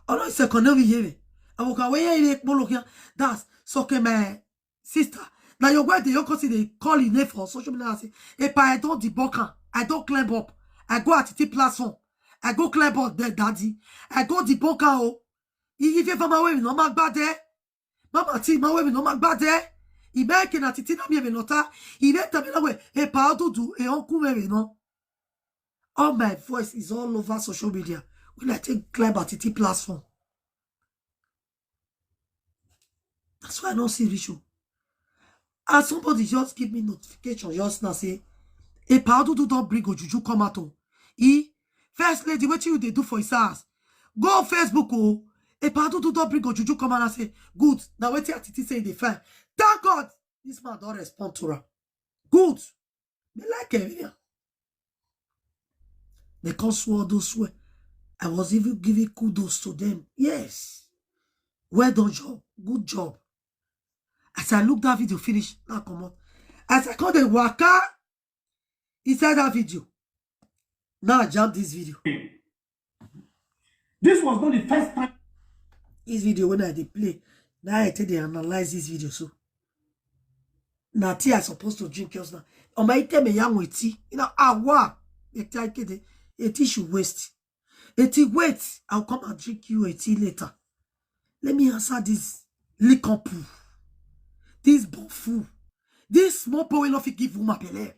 Ono se kono mi here. Awo ka we ye polo kia. That's so ke my sister. Now your wife, they your cousin, they call in name for social media and say, "Epa, I don't debunk her. I don't climb up. I go at the platform. I go climb up there, daddy. I go debunk her." Oh, if you ever my way, no mag bad there. Mama ti my way, no mag bad there. He make na Titi na me nota. He make me na way. "Epa, do do. E on come me no." All my voice is all over social media. When I take climb at the platform. That's why I don't see Richo. And somebody just give me notification just now say, "Epa Odudu don't bring Ojuju come out." Oh, he, first lady, what you they do for his house? Go Facebook, oh. "Epa Odudu don't bring Ojuju come out." I say, "Good. Now what Atiti say they fine." Thank God, this man don't respond to her. Good. Me like him. Yeah. They come swear, those swear. I was even giving kudos to them. Yes. Well done job. Good job. As I look that video finish, now come on. As I call the waka inside that video, now I jump this video. This was not the first time. This video when I dey play, now I take dey analyze this video so. Now tea I supposed to drink just now. On my time, young with tea. You know, awa. A tea should waste. A tea wait. I'll come and drink you a tea later. Let me answer this likompu. This bofu. This small boy no fit give woman belle.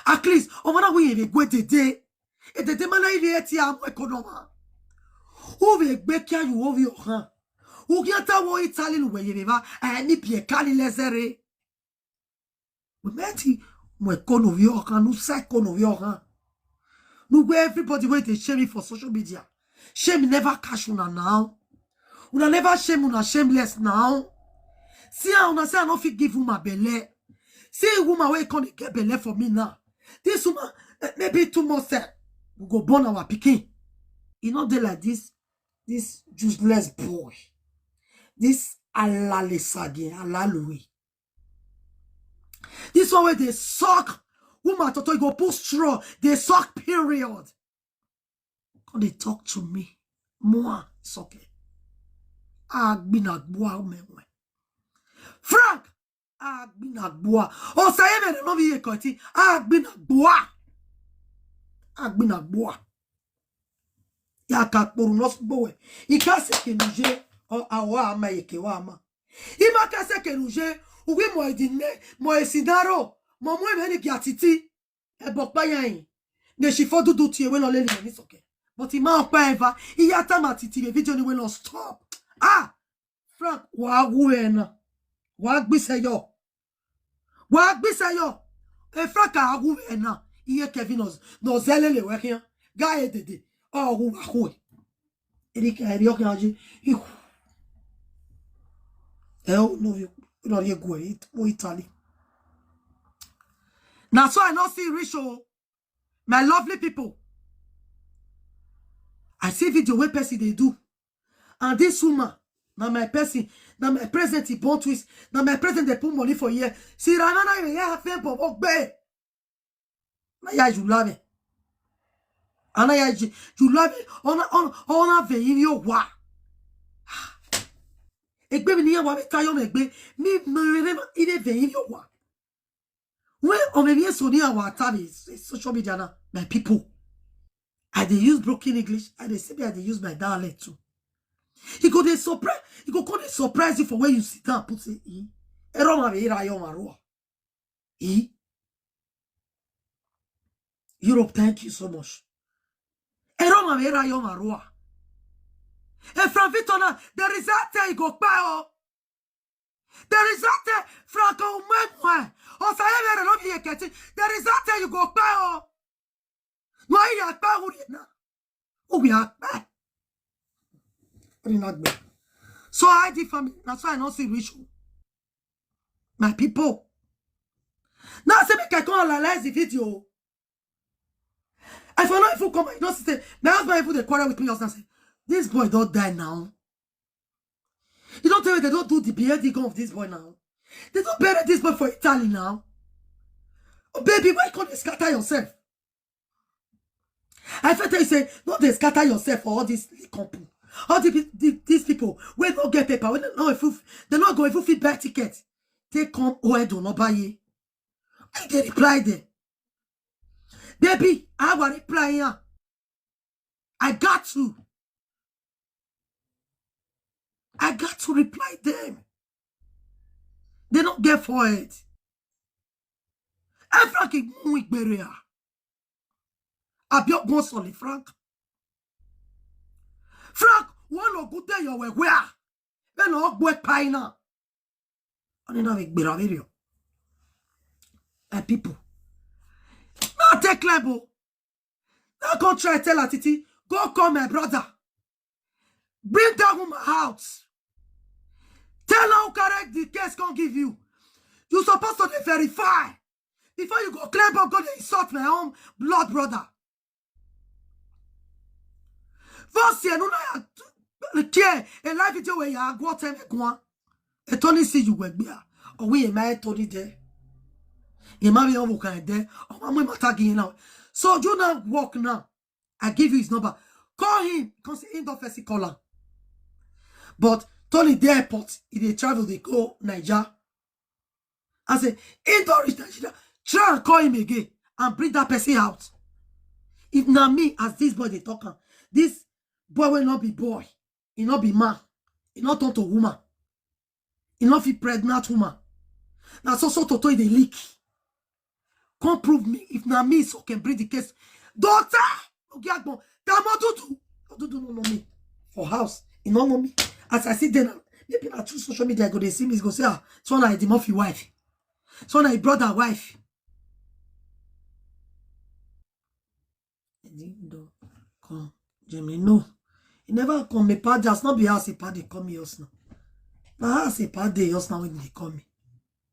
At least, o mana we ere gwe dede. E dede mana ere eti amu ekonoma. O we gbe kia yu o we ohan. O kia ta wo Italy lu we ere ba. E ni pie kali lezere. We meti mo ekono we ohan, nu sa ekono we ohan. Nu we everybody wey dey shame me for social media. Shame never catch una now. Una never shame una shameless now. See how una say I no fit give woman belle. See woman wey come dey get belle for me now. This woman, eh, maybe two months, eh, we go born our pikin. E no dey like this, this useless boy. This alale sage, alalui. This one wey dey suck woman toto, e go put straw, dey suck period. Come dey talk to me. More suck it. Agbina gbua me we. Frank, agbina gbua. O sa ye me no bi ye koti. Agbina gbua. Agbina gbua. Ya ka kporu no sugbo we. I ka se ke nuje o awa ama ye ke wa ama. I ma ka se ke nuje, uwi mo edine, mo esinaro, mo mo eme ni giatiti. E bo pa yan. Ne shi fo dudu ti e we lo le ni ni soke. But i ma o pa eva, i ya ta ma titi be video ni we lo stop. Ah! Frank, wa gu e na. Wa gbise yo. Wa gbise yo. E Frank a gu e na. Iye Kevin no, no zele le we kian. Ga e dede. O gu wa hu e. Erika eri oke aji. Ihu. E o no vi, no ye gu e, o Italy. Na so I no see reach o. My lovely people. I see video wey person dey do. And this woman, na my person, na my present he born twins, na my present dey put money for here. See, Ramana, you have them for work, babe. Na ya you love it. Ana ya you, you love it. Ona, ona, ona ve yin yo wa. Egbe mi ni ya wa mi ta yo me gbe. Mi, mi, mi, mi, ide ve yin yo wa. When on me so ni our time is social media now, my people. I dey use broken English, I dey say me I dey use my dialect too. He go dey surprise, he go come dey surprise you for where you sit down, put say, "Eh? Ero ma be ira yo ma rua." Eh? Europe, thank you so much. Ero ma be ira yo ma rua. If Frank Victor now, there is that thing you go pay oh. There is that thing Frank Omegwe. Osayemere no be Eketi. There is that thing you go pay oh. No, you are pay who you now. Who we are pay? What did not be? So I did family. That's why I don't see rich. My people. Now say make I come analyze the video. I for not even come, you know, say, my husband even dey quarrel with me just now say, this boy don't die now. You don't tell me they don't do the beheading of this boy now. They don't bury this boy for Italy now. Oh, baby, why can't you scatter yourself? I fit tell you say, no, they scatter yourself for all these couple. All the, the, these people, when don't get paper, when no if they not go if you fit buy ticket, they come oh I do not buy it. I dey reply them. Baby, I will reply here. I got to. I got to reply them. They don't get forehead. Hey, Frank, mú ìgbèrè à. Àbí ọgbọ́n sọ̀lì Frank. Frank, wọ́n lọ gún tẹ̀yọ̀ wẹ̀wẹ́ à. Bẹ́ẹ̀ lọ gbọ́ ẹ̀ pa iná. Wọ́n ní náà fi gbèrò àmì rẹ̀. My people. Now take Clebo. Now go try tell her, Titi, go call my brother. Bring that woman out. Tell her who carry the case come give you. You supposed to dey verify before you go claim up, go dey insult my own blood brother. First year, no, no, care a live video where you are go tell me go on. A Tony see you were there. Or we a my Tony there. You might be over there. Or I'm going to attack you now. So you now walk now. I give you his number. Call him. Come see him, don't first call him. But Tony, the airport, he dey travel, they go Niger. I say, he don't reach Nigeria. Try and call him again and bring that person out. If na me, as this boy they talk am, this boy will not be boy. He not be man. He not turn to woman. He not fit pregnant woman. Now so so toto dey leak. Come prove me if na me so can bring the case. Daughter, Ogiagbon, Tamodudu. Odudu no know me for house. He no know me. As I sit there now, maybe na through social media I go dey see me. He go say, ah, so na the Murphy wife. So na his brother wife. Come, Jimmy, no. He never come me pad. That's not be house a pad they come me us now. Na house a pad they us now when they come me.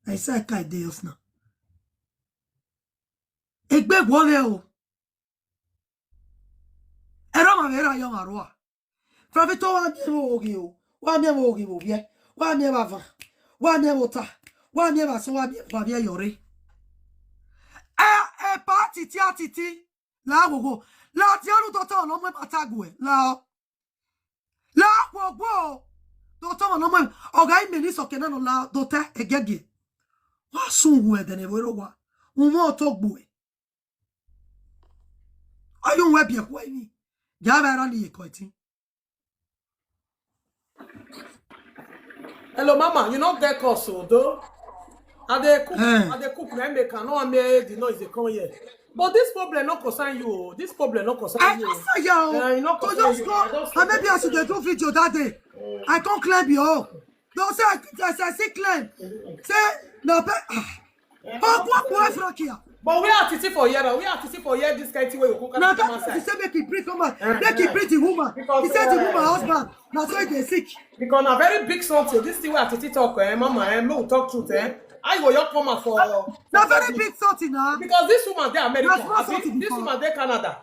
I say I can't dey us now. Egbe wole o. Ero ma vera yo marua. Fravito wa mi mo oge o. Wa mi mo oge o bie. Wa mi ba van. Wa mi mo ta. Wa mi ba so wa mi ba bie yore. E e pa titi atiti. La gogo. La ti anu to to lo mo ma tagu e. La o. La gogo. To to lo mo. Oga ime ni so kena no la do te egege. Wa sun wu e de ne wero wa. Umo to gbu e. Oyun we bi e ku e ni. Ja ba ro ni e ko ti. Hello, mama. You not get call so though. I dey cook. Eh. I dey cook. Na make I no wan make the noise dey come here. But this problem no concern you o. This problem no concern I you o. Just say yo. Eh, e no So concern just you. Go. I just And maybe I should dey do video that day. I can't claim you. Don't say I, I, I say claim. Say no, but ah. Oh, what boy from here? But we are titi for here now. We are titi for here. This kind of thing wey we go Now come that person outside. Say make he bring come out. Eh, Make he eh. Bring the woman. Because, He said the uh, woman husband. That's why they sick. Because na very big something. This thing we are titi talk, eh, mama, eh, make we talk truth, eh. I go your come out for. Na very big something now. Because this woman dey America. Na small Abi, something this before. Woman dey Canada.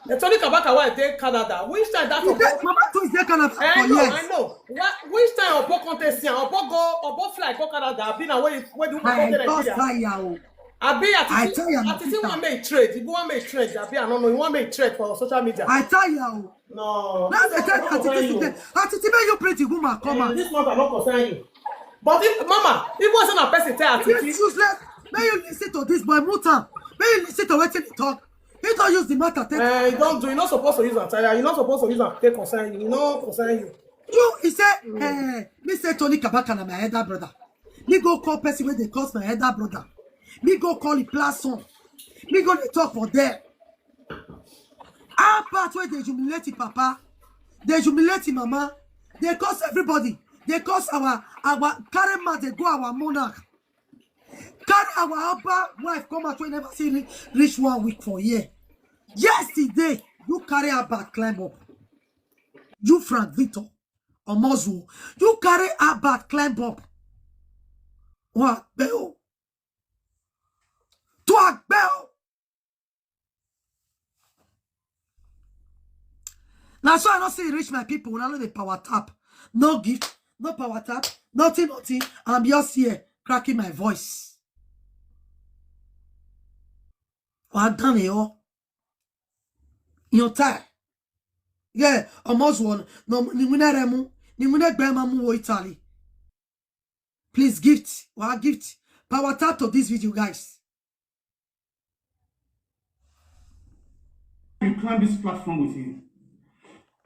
The Tony Kabaka wife dey Canada. Which time that He Obo dey, Mama too is there Canada I for know, years. I know. Wha- Which time Obo come take see am? Obo go, Obo fly go Canada. Abi na where you- where the woman I come dey just Nigeria. Tell you. Abi I Atiti, tell you, Atiti Peter. Wan make trade. If you wan make trade, Abi I no know. You wan make trade for social media. I tell you. No. Now they tell No, Atiti no. Today. Atiti, may you bring the woman come Eh, out. This matter no concern you. But if mama, if was a person tell This Atiti, useless. May you listen to this boy Muta. May you listen to what he talk. He don't use the matter. Take Eh, you don't do. You're not supposed to use am tire. You're not supposed to use am take concern you. You know concern you. You, he said, eh, me say Tony Kabaka na my elder brother. Me go call person wey dey cause my elder brother. Me go call the plus son. Me go dey talk for them. How part wey dey humiliate the papa? They humiliate him mama. They curse everybody. They curse our our carry man. They go our monarch. Carry our upper wife come out when never see re- reach one week for year. Yesterday, you carry her back climb up. You Frank Victor Omozuo, you carry her back climb up. Wa beo. To agbeo. Now so I don't say reach my people. When I know the power tap, no gift, no power tap, nothing, nothing. I'm just here cracking my voice. Wa done it all. Your time. Yeah, almost one. No, ni wina remu, ni wina gbema mu wo Italy. Please gift, wa gift. Power tap to this video, guys. You climb this platform with him.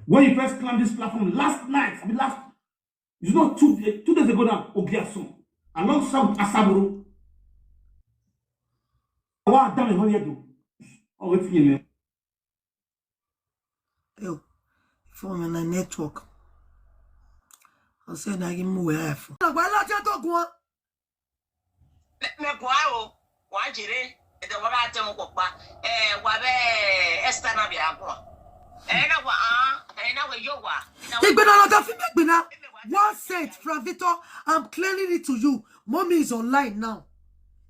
When you first climbed this platform last night, I mean last, it's not two, eh, two days ago now, Ogiasun, alongside with Asaburu. Wa done it, how you do? Oh, wait for you, man. Yo, phone me na network. I said I give me where I phone. Why not you talk one? Me kwa o, wa jire, e da wa ba te mo kwa. Eh, wa be Esther na bi agwa. Eh, na wa ah, eh, na we yo wa. Igbina lo da fi me gbina. One cent from Victor. I'm clearing it to you. Mommy is online now.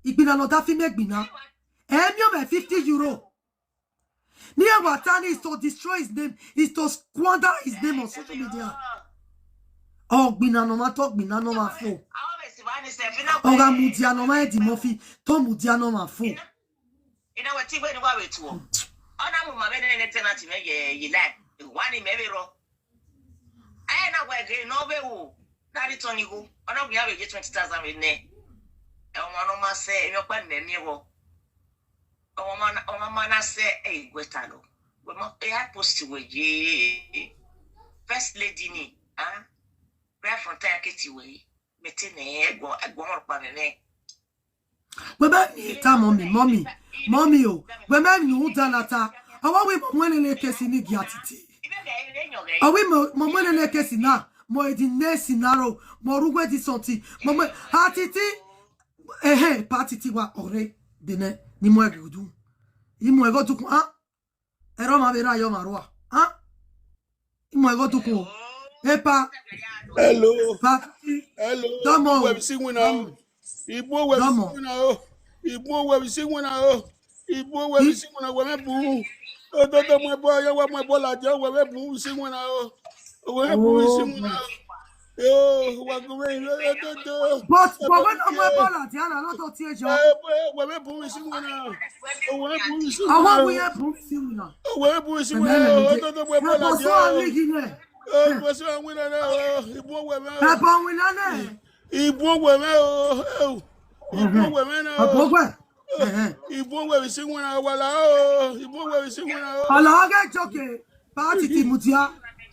Igbina lo da fi me gbina. Eh, mi o me fifty euro. Near Watani is to destroy his name, is to squander his name on social media. Oh, gbina no ma talk, gbina no ma fo. Oga mudia no ma edi mofi, to mudia no ma fo. Ina wa ti we ni wa we tuo. Ona mu ma be ne ne tenant me ye ye lai. Wa ni me be ro. Eh, na we ge no be wo. Na ri to ni go. Ona gu ya be je twenty thousand we ne. E o ma no ma se, e mi o pa me mi wo. Ọmọ ma na se e gweta lo. We mo e a post we ye. First lady ni, ah. Prayer from time keti we. Mete ne egwo egwo mo pa me me. We ba ni ta mommy, mommy, mommy o. We ma ni u da lata. Awa we mo wene le kesi ni giatiti. Awi mo mo wene le kesi na. Mo edi ne sinaro. Mo rugwe di something. Mo mo atiti. Ehe, pa titi wa ore dene ni mo egi udu. Imo ego tukun ah. Ero ma bera yo marua. Ah? Imo ego tukun. Epa Hello. Pa titi. Hello. Come on. Web singwina o. Igbo web Come on. Singwina o. Igbo web singwina o. Igbo web singwina we me bu. Ododo mo bo yo wa mo bo la je we me bu singwina o. We me bu singwina o. Yo, wa go we yo dodo. But but when I'm a ball at Diana, not to tear you. We me bu singwina. We me bu I want singwina. We have Bruce Singwina. We me bu singwina. Ododo mo bo la But so I'm je. leaking there. Eh, mo se awin na o. Igbo web. Papa Winane. Igbo web o. Igbo web na. Abogwe. Igbo web singwina wala o. Igbo web singwina o. Ọlọ́gẹ́ jókè. Pátì ti mú tíá.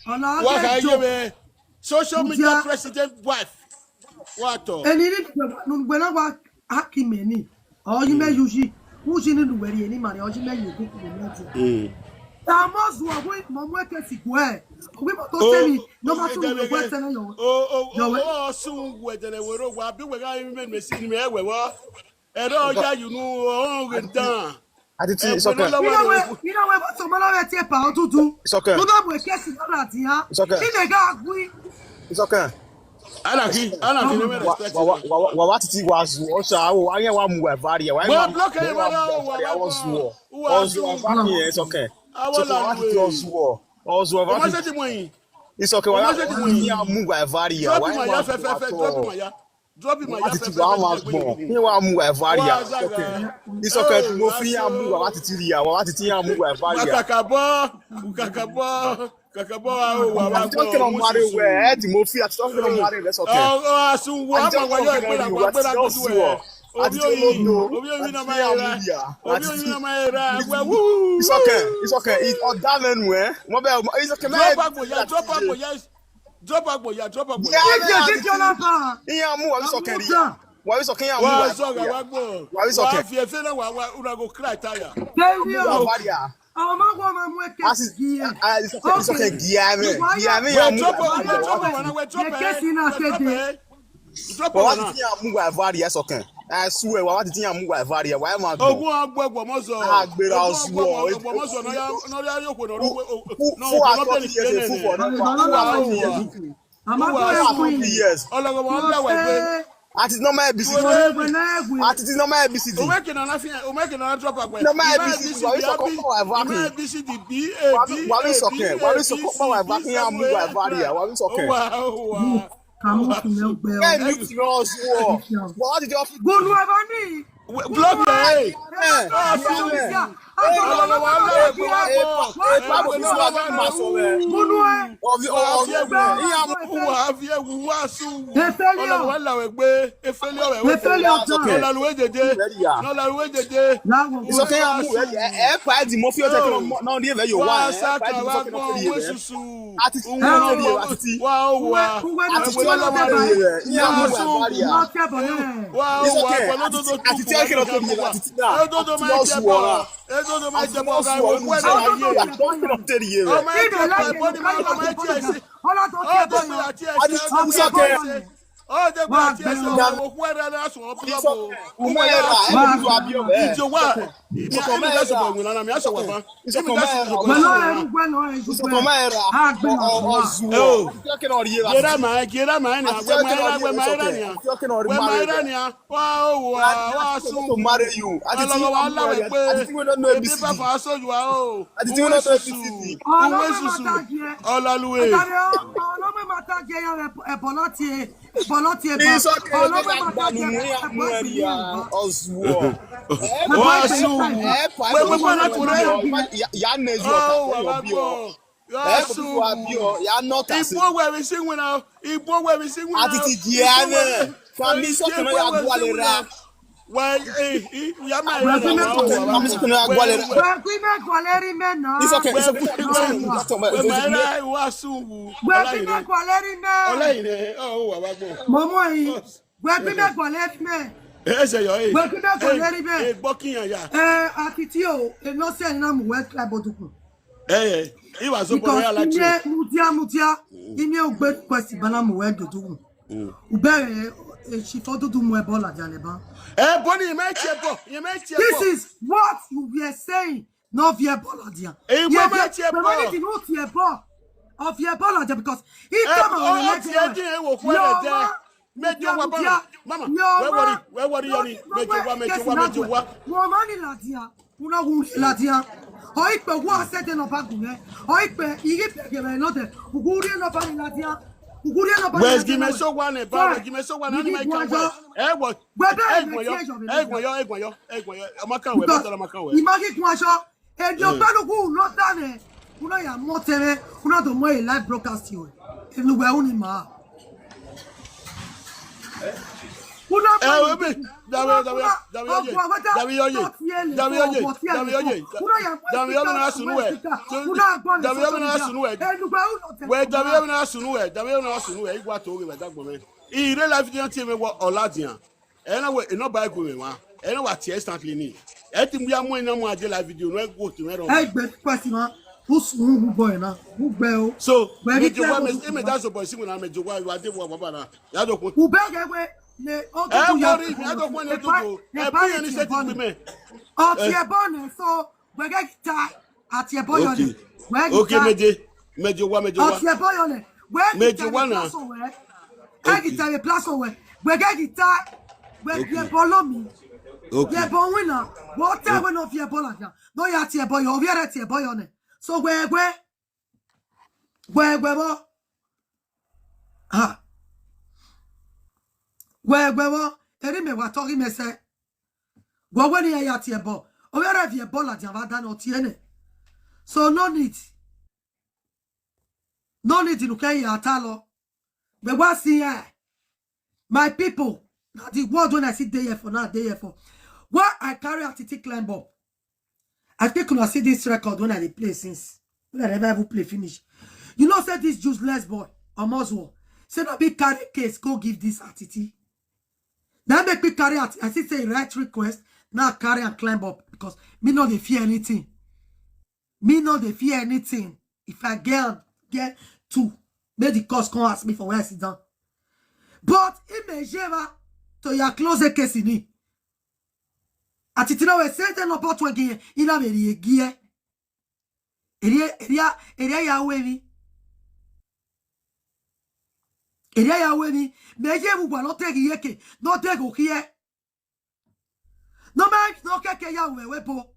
Wa ka Ọlọ́gẹ́ ye jókè. me. Social media president wife. Wa to. Ẹni ní gbẹ̀gbẹ̀ náà wá hákìmẹ̀ ni. Ọyún mẹ́ yuji. Wúji nínú wẹ̀rí ẹni màrí ọyún mẹ́ yòókù kùnú mẹ́tì. Tàmọ́sù ọ̀gbìn mọ̀mú ẹ̀kẹ́ sì kú ẹ̀. Ògbìn mọ̀ tó tẹ́mi. Nọ́mbà tún wẹ̀ wẹ̀ tẹ́lẹ̀ yọ̀. O o Yọ̀wẹ̀. O sun wedere wero wa bi we ga mi me si ni me we wo. Ero ya yu nu o nge dan. Àti tí Eh, it's okay. pẹ̀lú You know lọ́wọ́ where, rẹ̀. you know where, but some other way take power to do. It's okay. You know where case is not that here. It's okay. In the guy agree. It's okay. Anarchy, anarchy, no Wa respect. wa wa wa wa titi wa zu o sa o wa ye wa mu wa vari wa. Wa block e wa na o wa Wa zu o. O zu o vari, it's okay. Awa It's okay. la Wa titi o zu o. O zu o O ma vari. se ti mo yin. It's okay. Wa O ma se ti mo yin. Ni a mu wa vari. Drop Wa him wa ya fe fe fe, drop him ya. Drop him ya Wa fe fe titi fe. wa ma gbon. Ni wa mu wa vari. Wa It's za okay. ga. It's okay. Oh, Mo fi ya mu wa titi ya. Wa titi ya mu wa vari. Kakabo, kakabo, kakabo o wa wa. Àti tó kí lọ mọ ariwo ẹ ẹ tí mo fi àti tó kí lọ mọ ariwo ẹ sọkẹ. Ọ asun wo ama wa yo gbera wa gbera ko du e. Obi oyin, obi oyin na ma era. Obi oyin na ma era. Wa wu. It's okay. It's okay. Ọ̀dà lẹ́nu ẹ̀. Wọ́n bẹ it's okay. Drop agbo ya, drop agbo ya. Drop agbo ya, drop agbo ya. Ike jíjẹ ọlọ́pàá. Ìyẹn amú wàá sọkẹ rí. Wàá sọkẹ ìyẹn amú Wa wàá so ga wa gbo. Wa so Wa ke. Fi efe na wa wa una go cry tire. Bẹ́ẹ̀ni Wàá o. bá rí a. Ọmọ wọn máa mú ẹkẹ As is, gíẹ. ah, it's okay, it's okay. Guillaume, Guillaume, We I'm drop moving. one, we drop one, we drop Yeke si na one. kede. Drop But what one. Did you move by Varia socken? I swear, what did you move by Varia? Why am I go? Ogun agbo Ogbomoso. Ah, gbera Ogun osu agbo o. Ogbomoso na ya na ya yoko na Who ruwe. who who are thirty years old? Who for now? Who are thirty years old? Àmọ́ Who kó are ẹ Who are fún thirty yìí. years? Ọlọ́run wọn ń dàwọ̀ pé At its normal A B C D. Ọ̀rọ̀ ẹgbẹ́ náà ẹ̀gbẹ́. At its normal A B C D. Omeke na nothing. Omeke na drop agbo. Normal A B C D. Why you so come? Why Ima you A B C D B A B. Why you so come? Why you so come? Why you so come? Why you so come? Kàmú kùnú ẹgbẹ́ ọ. Hey, mute your voice. What did you have to Gbónú ẹ bá ní. Block the hey. Eh, Ah, eh, Ọlọ́run eh, wọn ń dàwọ̀ pé wọ́n pọ̀. eh, eh, Bible is not in my soul, eh. Gbónú ẹ. Of the of the Wà á fi ewu wá sùn. Efeli Ọlọ́run o. wọn làwẹ̀ gbé. Efeli ọ̀rẹ́ wẹ̀. Efeli o tán. Nọ́ọ̀lá lu ejèjé. Very, yeah. Nọ́ọ̀lá lu ejèjé. Láwọn It's okay, I'm moving. Eh, eh, pa di mo fi o te no no di e ve yo wa. Wá Eh, pa sáka di mo wá fi gbọ́ no owó di e. ṣùṣù. Àti tí wọ́n lè rí àti tí Wá ó wà. àti tí wọ́n lè rí rẹ̀. Ìyá mo wà bá rí à. Wọ́n kẹ́ bọ̀ náà. Wá ó It's wà okay. pẹ̀lú tó tó Àti tí wọ́n kì í lọ tó di ẹ̀ àti tí náà. Ó tó tó máa jẹ bọ̀. Ó tó tó máa jẹ bọ̀. Ọmọ ẹgbẹ́ pọ̀. Don't not tell you. Ọmọ ẹgbẹ́ pọ̀. Bọ́dí máa ọmọ ẹgbẹ́ ẹ̀sìn. Ọlá tó kẹ́ bọ̀ Ọdún náà. àti Àti ẹ̀sìn. tí wọ́n sọ kẹ́. Ọdún àti ẹ̀sìn. Ọmọ òkú ẹ̀rẹ́ náà sùn ọ́ búlọ́ọ̀bù. Ọmọ ẹ̀ rà ẹ̀ bí wàá bí ọ̀rẹ́. Ìjọ wà. Ní àmì ìdásọ̀bọ̀ ìwé lánàá mi àṣọ wà fún. Ìsọkọ̀ máa ẹ̀ rà. Pẹ̀lú ẹrú gbẹ́ náà ẹ̀ Ìsọkọ̀ máa ẹ̀ rà. Àgbẹ̀ náà wà. Ọ̀zù. Ẹ o. Àti tí wọ́n kì í lọ rí ẹ̀ Yẹ́rẹ́ màá ẹ̀ kí yẹ́rẹ́ màá ẹ̀ nà. Àti Wẹ́ tí màá wọ́n ẹ̀ rà wẹ́ màá ẹ̀ rà nìyà. kì í lọ rí Wẹ́ màá ẹ̀ rà ẹ̀. nìyà. Wá ó wà wá sùn. To marry you. Àti tí Ọlọ́wọ́ wa wọ́n láwẹ̀ pé. àti tí wọ́n lọ know A B C D. Ebi bá fa aṣọ yù wá o. Àti tí wọ́n lọ know A B C D. Owó ìṣùṣù. Ọlọ́luwẹ̀. Ọlọ́mọ máa ta jẹ yọ ẹ̀bọ̀ láti ẹ̀bọ̀ láti ẹ̀bọ̀. Ìsọkẹ́ Ọlọ́mọ ẹ̀ka máa ta jẹ gbanú ní ẹ̀bọ̀ àmúrẹ́rì ìgbìyànjú. Ọ̀zù ọ̀. Wá sùn. Ẹ̀ pa Pé pé pé láti rẹ̀. Yà á nà ẹ̀jú Ó ọ̀tá wà wá fún ọ̀bí ọ̀. gbọ́. Wá Ẹ̀ kò sùn. fún wa bí ọ̀. Yà á nà ọ̀tá sí. Ìbú owó ẹ̀mí sí wìnà. Ìbú owó ẹ̀mí sí wìnà. Àti ti di ẹ̀ náà. Fami sọ̀kẹ́ náà yà gbọ́ àlè rà. Wà á yà máa yà Wà á náà. Fami sọ̀kẹ́ náà yà gbọ́ àlè rà. Gbẹ̀gbí mẹ́kọ̀ọ́ lérí mẹ́nà. Ìsọkẹ́ ìsọkẹ́ ìsọkẹ́ Wà á wá sùn wù. Gbẹ̀gbí mẹ́kọ̀ọ́ lérí mẹ́. Ọlẹ́yìn rẹ̀ ọ̀ wà wá gbọ́. Mọ̀mọ́ yìí. Gbẹ̀gbí mẹ́kọ̀ọ́ lérí mẹ́. Ẹ ṣe yọ ẹ. Gbẹ̀gbí mẹ́kọ̀ọ́ lérí mẹ́. Ẹ gbọ́ kíyàn yà. Ẹ àti tí o, èmi ọ̀sẹ̀ ní náà mú wẹ́ kílá bọ́dúkùn. Ẹ ẹ. Ìwà sọ pé Because ọ̀yà láti. ime mudia mudia, ime ogbe request bana mu wee dodo. Ubere e shifo dudu mu ebola jaleba. Ẹ bọ́ ni ìmọ̀ ẹ̀ tiẹ̀ bọ̀. Ìmọ̀ ẹ̀ tiẹ̀ This bọ̀. is what you were saying. No fear ebola dia. Èyí wọ́n máa tiẹ̀ bọ̀. Money did not fear ebola. Of fear ebola dia because he Ẹ come ó out tiẹ̀ dín ewo kú ẹ̀rẹ̀ dẹ́. Mẹ́jọ wa bá mi. Mama, wẹ́ wọrí, wẹ́ wọrí yọ ni. Mẹ́jọ wa, mẹ́jọ wa, mẹ́jọ wa. Wọ́n máa ní làdíà. Una wu làdíà. Ọ ikpe wu asete nọ ba gune. Ọ ikpe igi pegere nọ de. Uguri nọ ba ni làdíà. Uguri nọ ba ni Wes làdíà. gi me so wa ne ba, wes gi me so wa na ni me ka wa. Ẹ wọ. Gbẹdẹ Ẹ ẹ gbọ̀n yọ, ti ẹ jọ mi. ẹ gbọ̀n yọ, ẹ gbọ̀n yọ, ẹ gbọ̀n yọ. Ọmọ kan wẹ̀, Because bọ́tọ̀ ọmọ kan wẹ̀. Ìmọ̀ kíkún aṣọ. Èdè ọgbẹ́nukú ló dá rẹ̀. Una ya mọ tẹrẹ. Una dọ mọ a live broadcast yìí. Enu wẹ̀ uni ma. Una Ẹ wẹ́ mi, dàbí dàbí dàbí yọ yẹ, dàbí yọ yẹ, dàbí yọ yẹ, dàbí yọ yẹ, dàbí yọ mi na sunu wẹ̀, dàbí yọ mi na sunu wẹ̀, wẹ̀ dàbí yọ mi na sunu wẹ̀, dàbí yọ mi na sunu wẹ̀, igwa tó wẹ̀ dàgbọ̀n mẹ́. Ìrẹ́lẹ̀ fi jẹ́ tiẹ̀ mi wọ ọ̀la dìyàn. Ẹ náà wẹ̀ iná bá ẹ̀kọ́ mi wá. Ẹ náà wà tiẹ̀ instantly ni. Ẹ ti mú ya mú iná mú ajé la video náà ẹ gbọ́ tó mẹ́rọ. Ẹ gbẹ pẹ̀sì ma. Ó sùn ún gbogbo ẹ̀ náà. Ó gbẹ o. So, Wẹ̀ mi ní ti kí wá ẹ mi gbọ́ ẹ mi tó dá ma. sọ̀bọ̀ sí mi náà mi ti wá ìwà dé wà bàbá náà. Yàtọ̀ kún. Ube gẹ̀wé ni ó Ẹ dúdú wọ́n rí yàtọ̀ mi, yàtọ̀ kún ni Ẹ̀pá- dúdú. Ẹ ẹ̀pá bí yẹn yẹn ní ti sẹ́tì ẹ̀bọ́n gbé ni. mẹ́. Ọtí ẹ̀bọ́n ni so gbẹ̀gẹ́ gita àti ẹ̀bọ́n yọ ni. Ok, méje, méje wá, méje wá. Ọtí ẹ̀bọ́n yọ ni. Wẹ́ẹ́ Méje gita wá ni náà. plasọ wẹ́. Ẹ gita ni plasọ wẹ́. Gbẹ̀gẹ́ gita. Gbẹ̀gẹ́ ẹ̀bọ́n lómi. Ok. Ẹ̀bọ́n wí náà. Wọ́n tẹ́ ẹ̀wé náà fi ẹ̀bọ́n làjà. Ló yà ti ẹ̀bọ́n yọ. Òbí ẹ̀rẹ̀ ti ẹ̀bọ́n yọ ni. So gbẹ̀gbẹ́. Gbẹ̀gbẹ́ bọ́. Ha. Gbẹ̀gbẹ́ bọ́. Eri mẹ́wàá tọ́rí mẹ́sẹ̀. Gwagwani ya yati ebo. Oyara vi ebola di avada no tiene. So no need. No need to care at all. But what see here? My people, now the word when I sit there for now, there for. Why I carry Atiti climb up? I think you see this record when I dey play since. When I never even play finish. You know, say this useless boy, Omozwo. Say no be carry case, go give this Atiti. Now make me carry out. I see say right request. Now carry and climb up because me no dey fear anything. Me no dey fear anything. If I get, get two, make the cause come ask me for where I sit down. But imejeva to your closet case ni. Ati tina we sente no pot we gie, ina be rie gie. Eria, eria, eria ya we mi. Eria ya we mi. Me ye bu gwa no te gie ke, no te go kie. No me, no ke ke ya we we bo.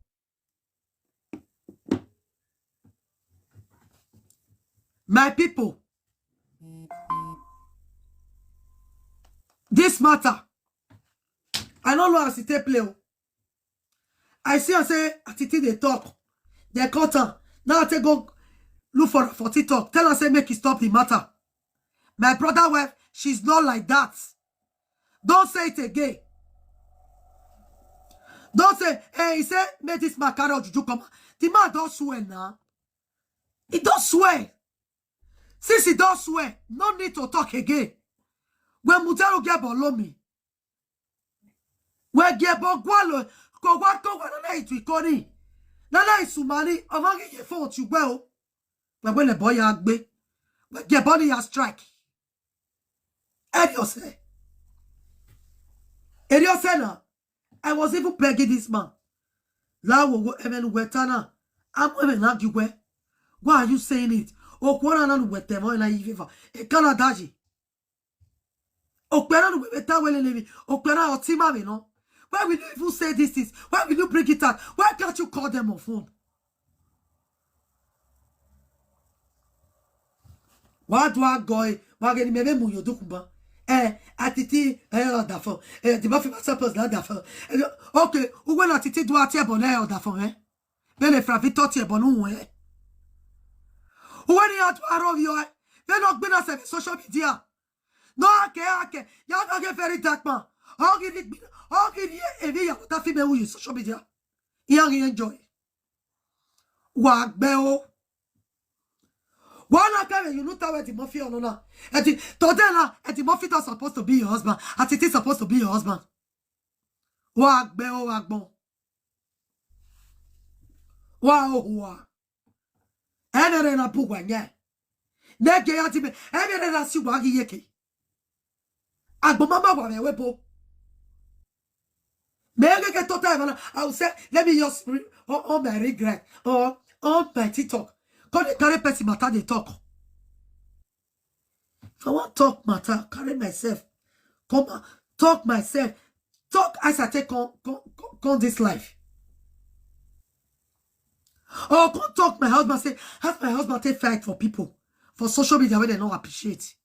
My people, this matter, I no know as e take play o. I see am say Atiti dey talk, they cut am. Now I take go look for, for TikTok. Tell am say make e stop the matter. My brother wife, she's not like that. Don't say it again. Don't say, hey, he say, make this man carry juju come. The man don swear now. He don swear. Since he don swear, no need to talk again. When Mutero get bolomi, we get bogwalo, ko wa ko wa na itu ikoni. Na na isumani, amagi ye fo ti gbe o. We we le boy agbe. We get body ya strike. Eriose. Eriose na. I was even begging this man. La wo wo emenu wetana. I'm even argue where. Why are you saying it? Okwona na wetemo na iviva. E kana daji. Okpera no we ta wele levi. Okpera otima me no. Why will you even say this things? Why will you bring it out? Why can't you call them on phone? Why do I go? Why get me mu yo dukumba? Eh, Atiti, eh, order for. Eh, the buffet master person order for. Eh, okay, who will Atiti do at your bonnet order for, eh? Then if Ravi thought your bonu, eh? Who will you to arrow you, eh? Then not been as a social media. No, okay, okay. You have to get very dark man. How can it be? How can you, if you have that female who use social media? You enjoy. Wa gbe o. Wa na kare you no tell where the mafia no na. And the, today na, and the mafia is supposed to be your husband. And it is supposed to be your husband. Wa gbe o, wa gbon. Wa o wa. Enere na bugwa nye. Nege ya time. Enere na si wa gi yeke. Agbo mama wa me webo. Me get total, I will say, let me just re-, on, on my regret or on my TikTok. Come dey carry person matter dey talk. If I wan talk matter, carry myself. Come and talk myself. Talk as I take come, come, come, come this life. Or come talk my husband, say, have my husband take fight for people for social media where they no appreciate.